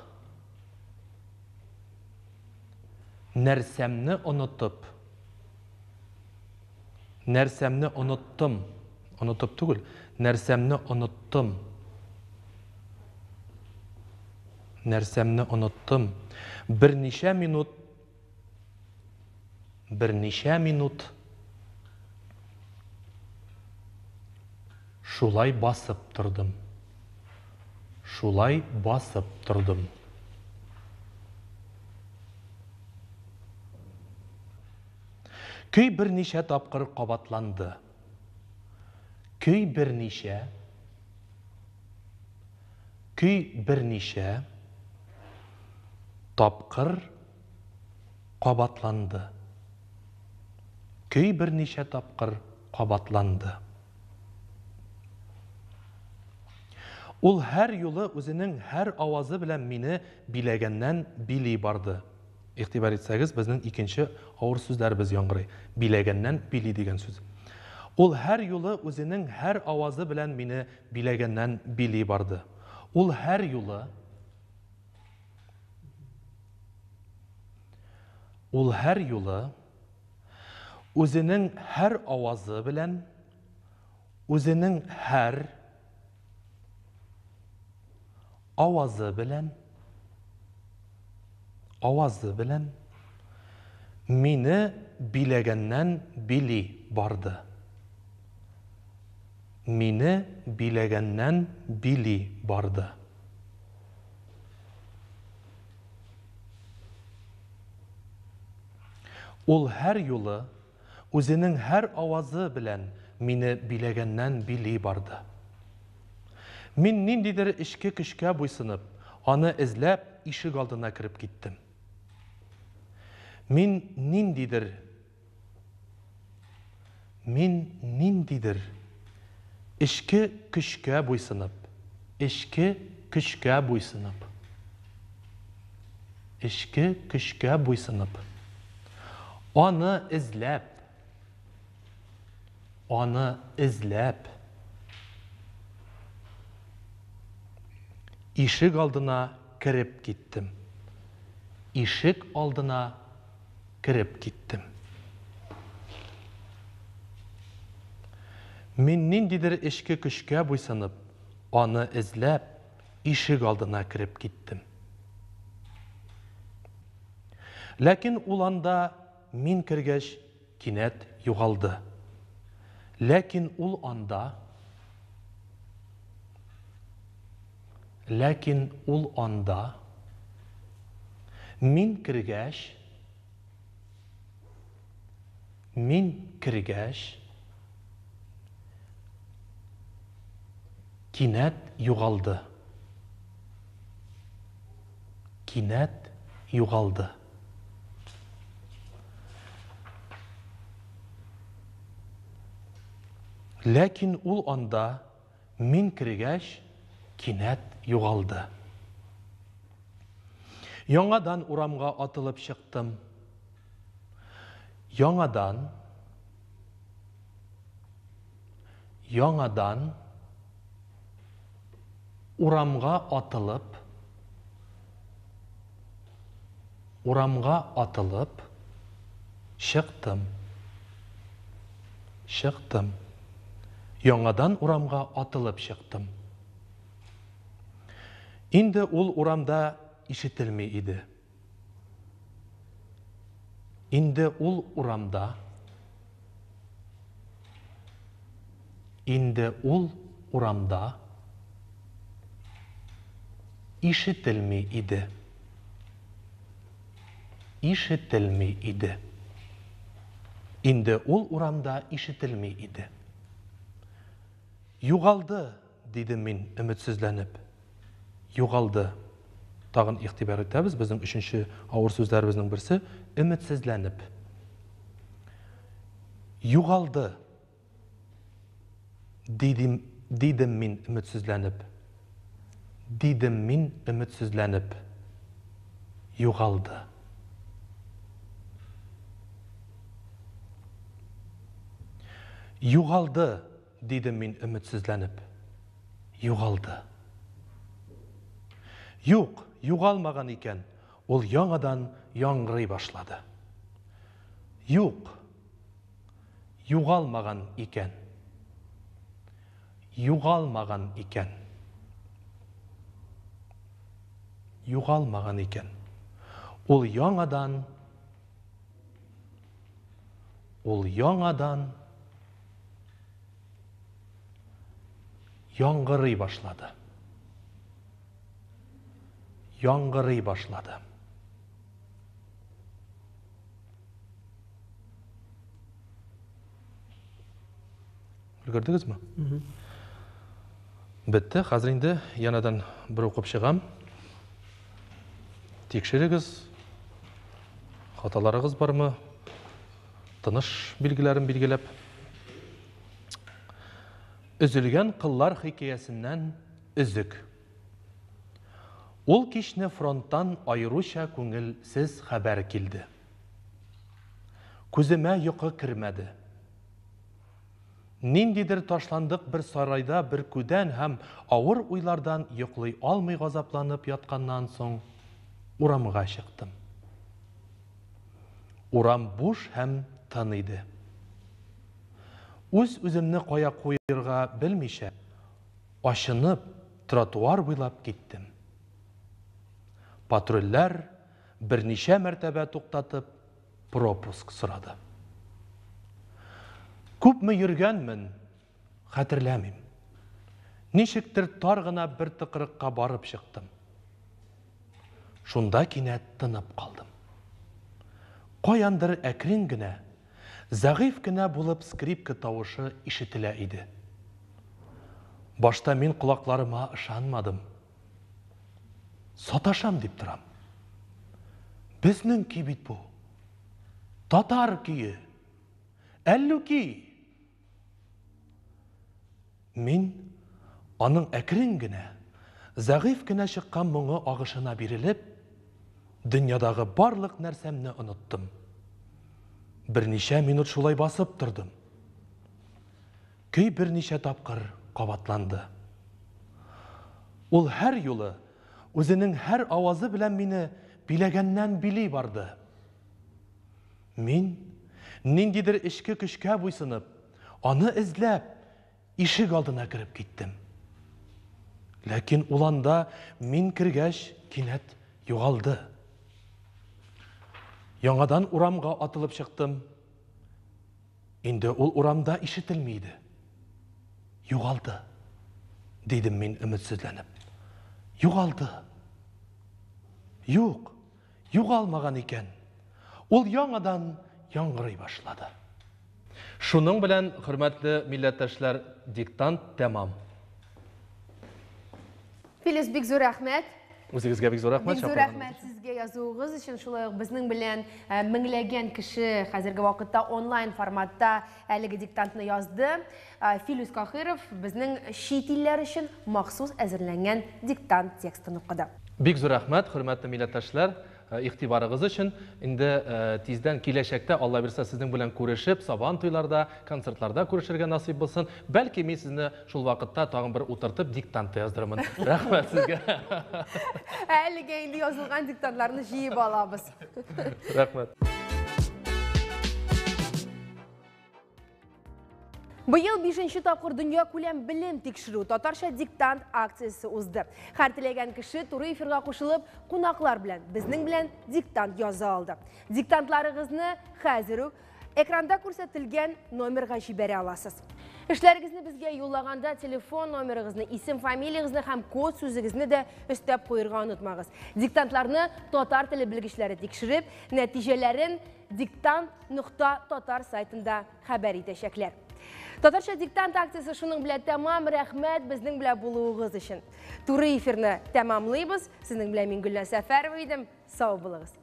нәрсәмне онытып нәрсәмне оныттым онытып түгел нәрсәмне оныттым нәрсәмне оныттым берничә минут Берничә минут шулай басып тордым. Шулай басып тордым. Көй берничә тапкыр кабатланды. Көй берничә Көй берничә тапкыр кабатланды. Көй берничә тапкыр кабатланды. Ул һәр юлы үзенең һәр авазы белән мине биләгәннән били барды. Игътибар итсәгез, безнең икенче авыр сүзләребез яңгырый. Биләгәннән били дигән сүз. Ул һәр юлы үзенең һәр авазы белән мине биләгәннән били барды. Ул һәр юлы Ул һәр юлы үзенең һәр авазы белән, үзенең һәр авазы белән, авазы белән мине биләгәннән били барды. Мине биләгәннән били барды. Ул һәр юлы үзенең һәр авазы белән мине биләгәннән били барды. Мин ниндидер эчке көчкә буйсынып, аны эзләп, ишек алдына кереп киттем. Мин ниндидер. Мин ниндидер эчке көчкә буйсынып, эчке көчкә буйсынып, эчке көчкә буйсынып, аны эзләп, аны эзләп, ишек алдына кереп киттем. Ишек алдына кереп киттем. Мин ниндидер эчке көчкә буйсынып, аны эзләп, ишек алдына кереп киттем. Ләкин ул анда мин кергәч кинәт югалды. Ләкин ул анда Ләкин ул анда мин кергәч Мин кергәч кинәт югалды. Кинәт югалды. Ләкин ул анда мин кергәч кинәт югалды. Яңадан урамга атылып чыктым. Яңадан Яңадан урамга атылып Урамга атылып чыктым. Чыктым. Яңадан урамга атылып чыктым. Инде ул урамда ишетелми иде. Инде ул урамда Инде ул урамда ишетелми иде. Ишетелми иде. Инде ул урамда ишетелми иде. Югалды, дидем мин өметсезләнеп. Югалды. Тагын игътибар итәбез, безнең өченче авыр сүзләребезнең берсе өметсезләнеп. Югалды. Дидем, дидем мин өметсезләнеп. Дидем мин өметсезләнеп. Югалды. Югалды, дидем мин өметсезләнеп. Югалды. Юк, югалмаган икән, ул яңадан яңгырый башлады. Юк, югалмаган икән. Югалмаган икән. Югалмаган икән. Ул яңадан Ул яңадан яңгырый башлады. Яңгырый башлады. Өлгердегезме? Бетте. Хәзер инде янәдән бер укып чыгам. Тикшерегез. Хаталарыгыз бармы? Тыныш билгеләрен билгеләп. Өзелгән кыллар хикәясеннән өзек. Ул кичне фронттан аеруча күңелсез хәбәр килде. Күземә йокы кермәде. Ниндидер ташландык бер сарайда бөркүдән һәм авыр уйлардан йоклый алмый газапланып ятканнан соң, урамга чыктым. Урам буш һәм тын иде. Үз-үземне кая куерга белмичә, ачынып, тротуар буйлап киттем. Патрульләр берничә мәртәбә туктатып, пропуск сорады. Күпме йөргәнмен, хәтерләмим. Ничектер тар гына бер тыкрыкка барып чыктым. Шунда кинәт тынып калдым. Каяндыр әкрен генә, зәгыйфь кенә булып скрипка тавышы ишетелә иде. Башта мин колакларыма ышанмадым. Саташам дип торам. Безнең көй бит бу. Татар көе. Әллүки. Мин аның әкрен генә, зәгыйфь кенә чыккан моңы агышына бирелеп, дөньядагы барлык нәрсәмне оныттым. Берничә минут шулай басып тордым. Көй берничә тапкыр кабатланды. Ул һәр юлы үзенең һәр авазы белән мине биләгәннән били барды. Мин, ниндидер эчке көчкә буйсынып, аны эзләп, ишек алдына кереп киттем. Ләкин ул анда мин кергәч кинәт югалды. Яңадан урамга атылып чыктым. Инде ул урамда ишетелми иде. Югалды, дидем мин өметсезләнеп. Югалды. Юк, югалмаган икән. Ул яңадан яңгырый башлады. Шуның белән, хөрмәтле милләттәшләр, диктант тәмам. Филүс, бик зур рәхмәт. Үзегезгә бик зур рәхмәт. Бик зур рәхмәт сезгә язуыгыз өчен. Шулай ук безнең белән э, меңләгән кеше хәзерге вакытта онлайн форматта әлеге диктантны язды. Э, Филүс Кахиров безнең чит илләр өчен махсус әзерләнгән диктант текстын укыды. Бик зур рәхмәт, хөрмәтле милләттәшләр. Э, игътибарыгыз өчен. Инде э, тиздән киләчәктә, Алла бирсә, сезнең белән күрешеп, сабан туйларда, концертларда күрешергә насыйп булсын. Бәлки мин сезне шул вакытта тагын бер утыртып диктант та яздырырмын. Рәхмәт сезгә. Әлегә инде язылган диктантларны җыеп алабыз. Рәхмәт. Быел бишенче тапкыр дөнья күләм белем тикшерү татарча диктант акциясе узды. Һәр теләгән кеше туры эфирга кушылып, кунаклар белән, безнең белән диктант яза алды. Диктантларыгызны хәзер үк экранда күрсәтелгән номерга җибәрә аласыз. Эшләрегезне безгә юллаганда телефон номерыгызны, исем, фамилиягезне һәм код сүзегезне дә өстәп куерга онытмагыз. Диктантларны татар теле белгечләре тикшереп, нәтиҗәләрен диктант нокта татар сайтында хәбәр итәчәкләр. Татарча диктант акциясе шуның белән тәмам. Рәхмәт безнең белән булуыгыз өчен. Туры эфирны тәмамлыйбыз. Сезнең белән мин Гөлназ Сәфәрова идем. Сау булыгыз.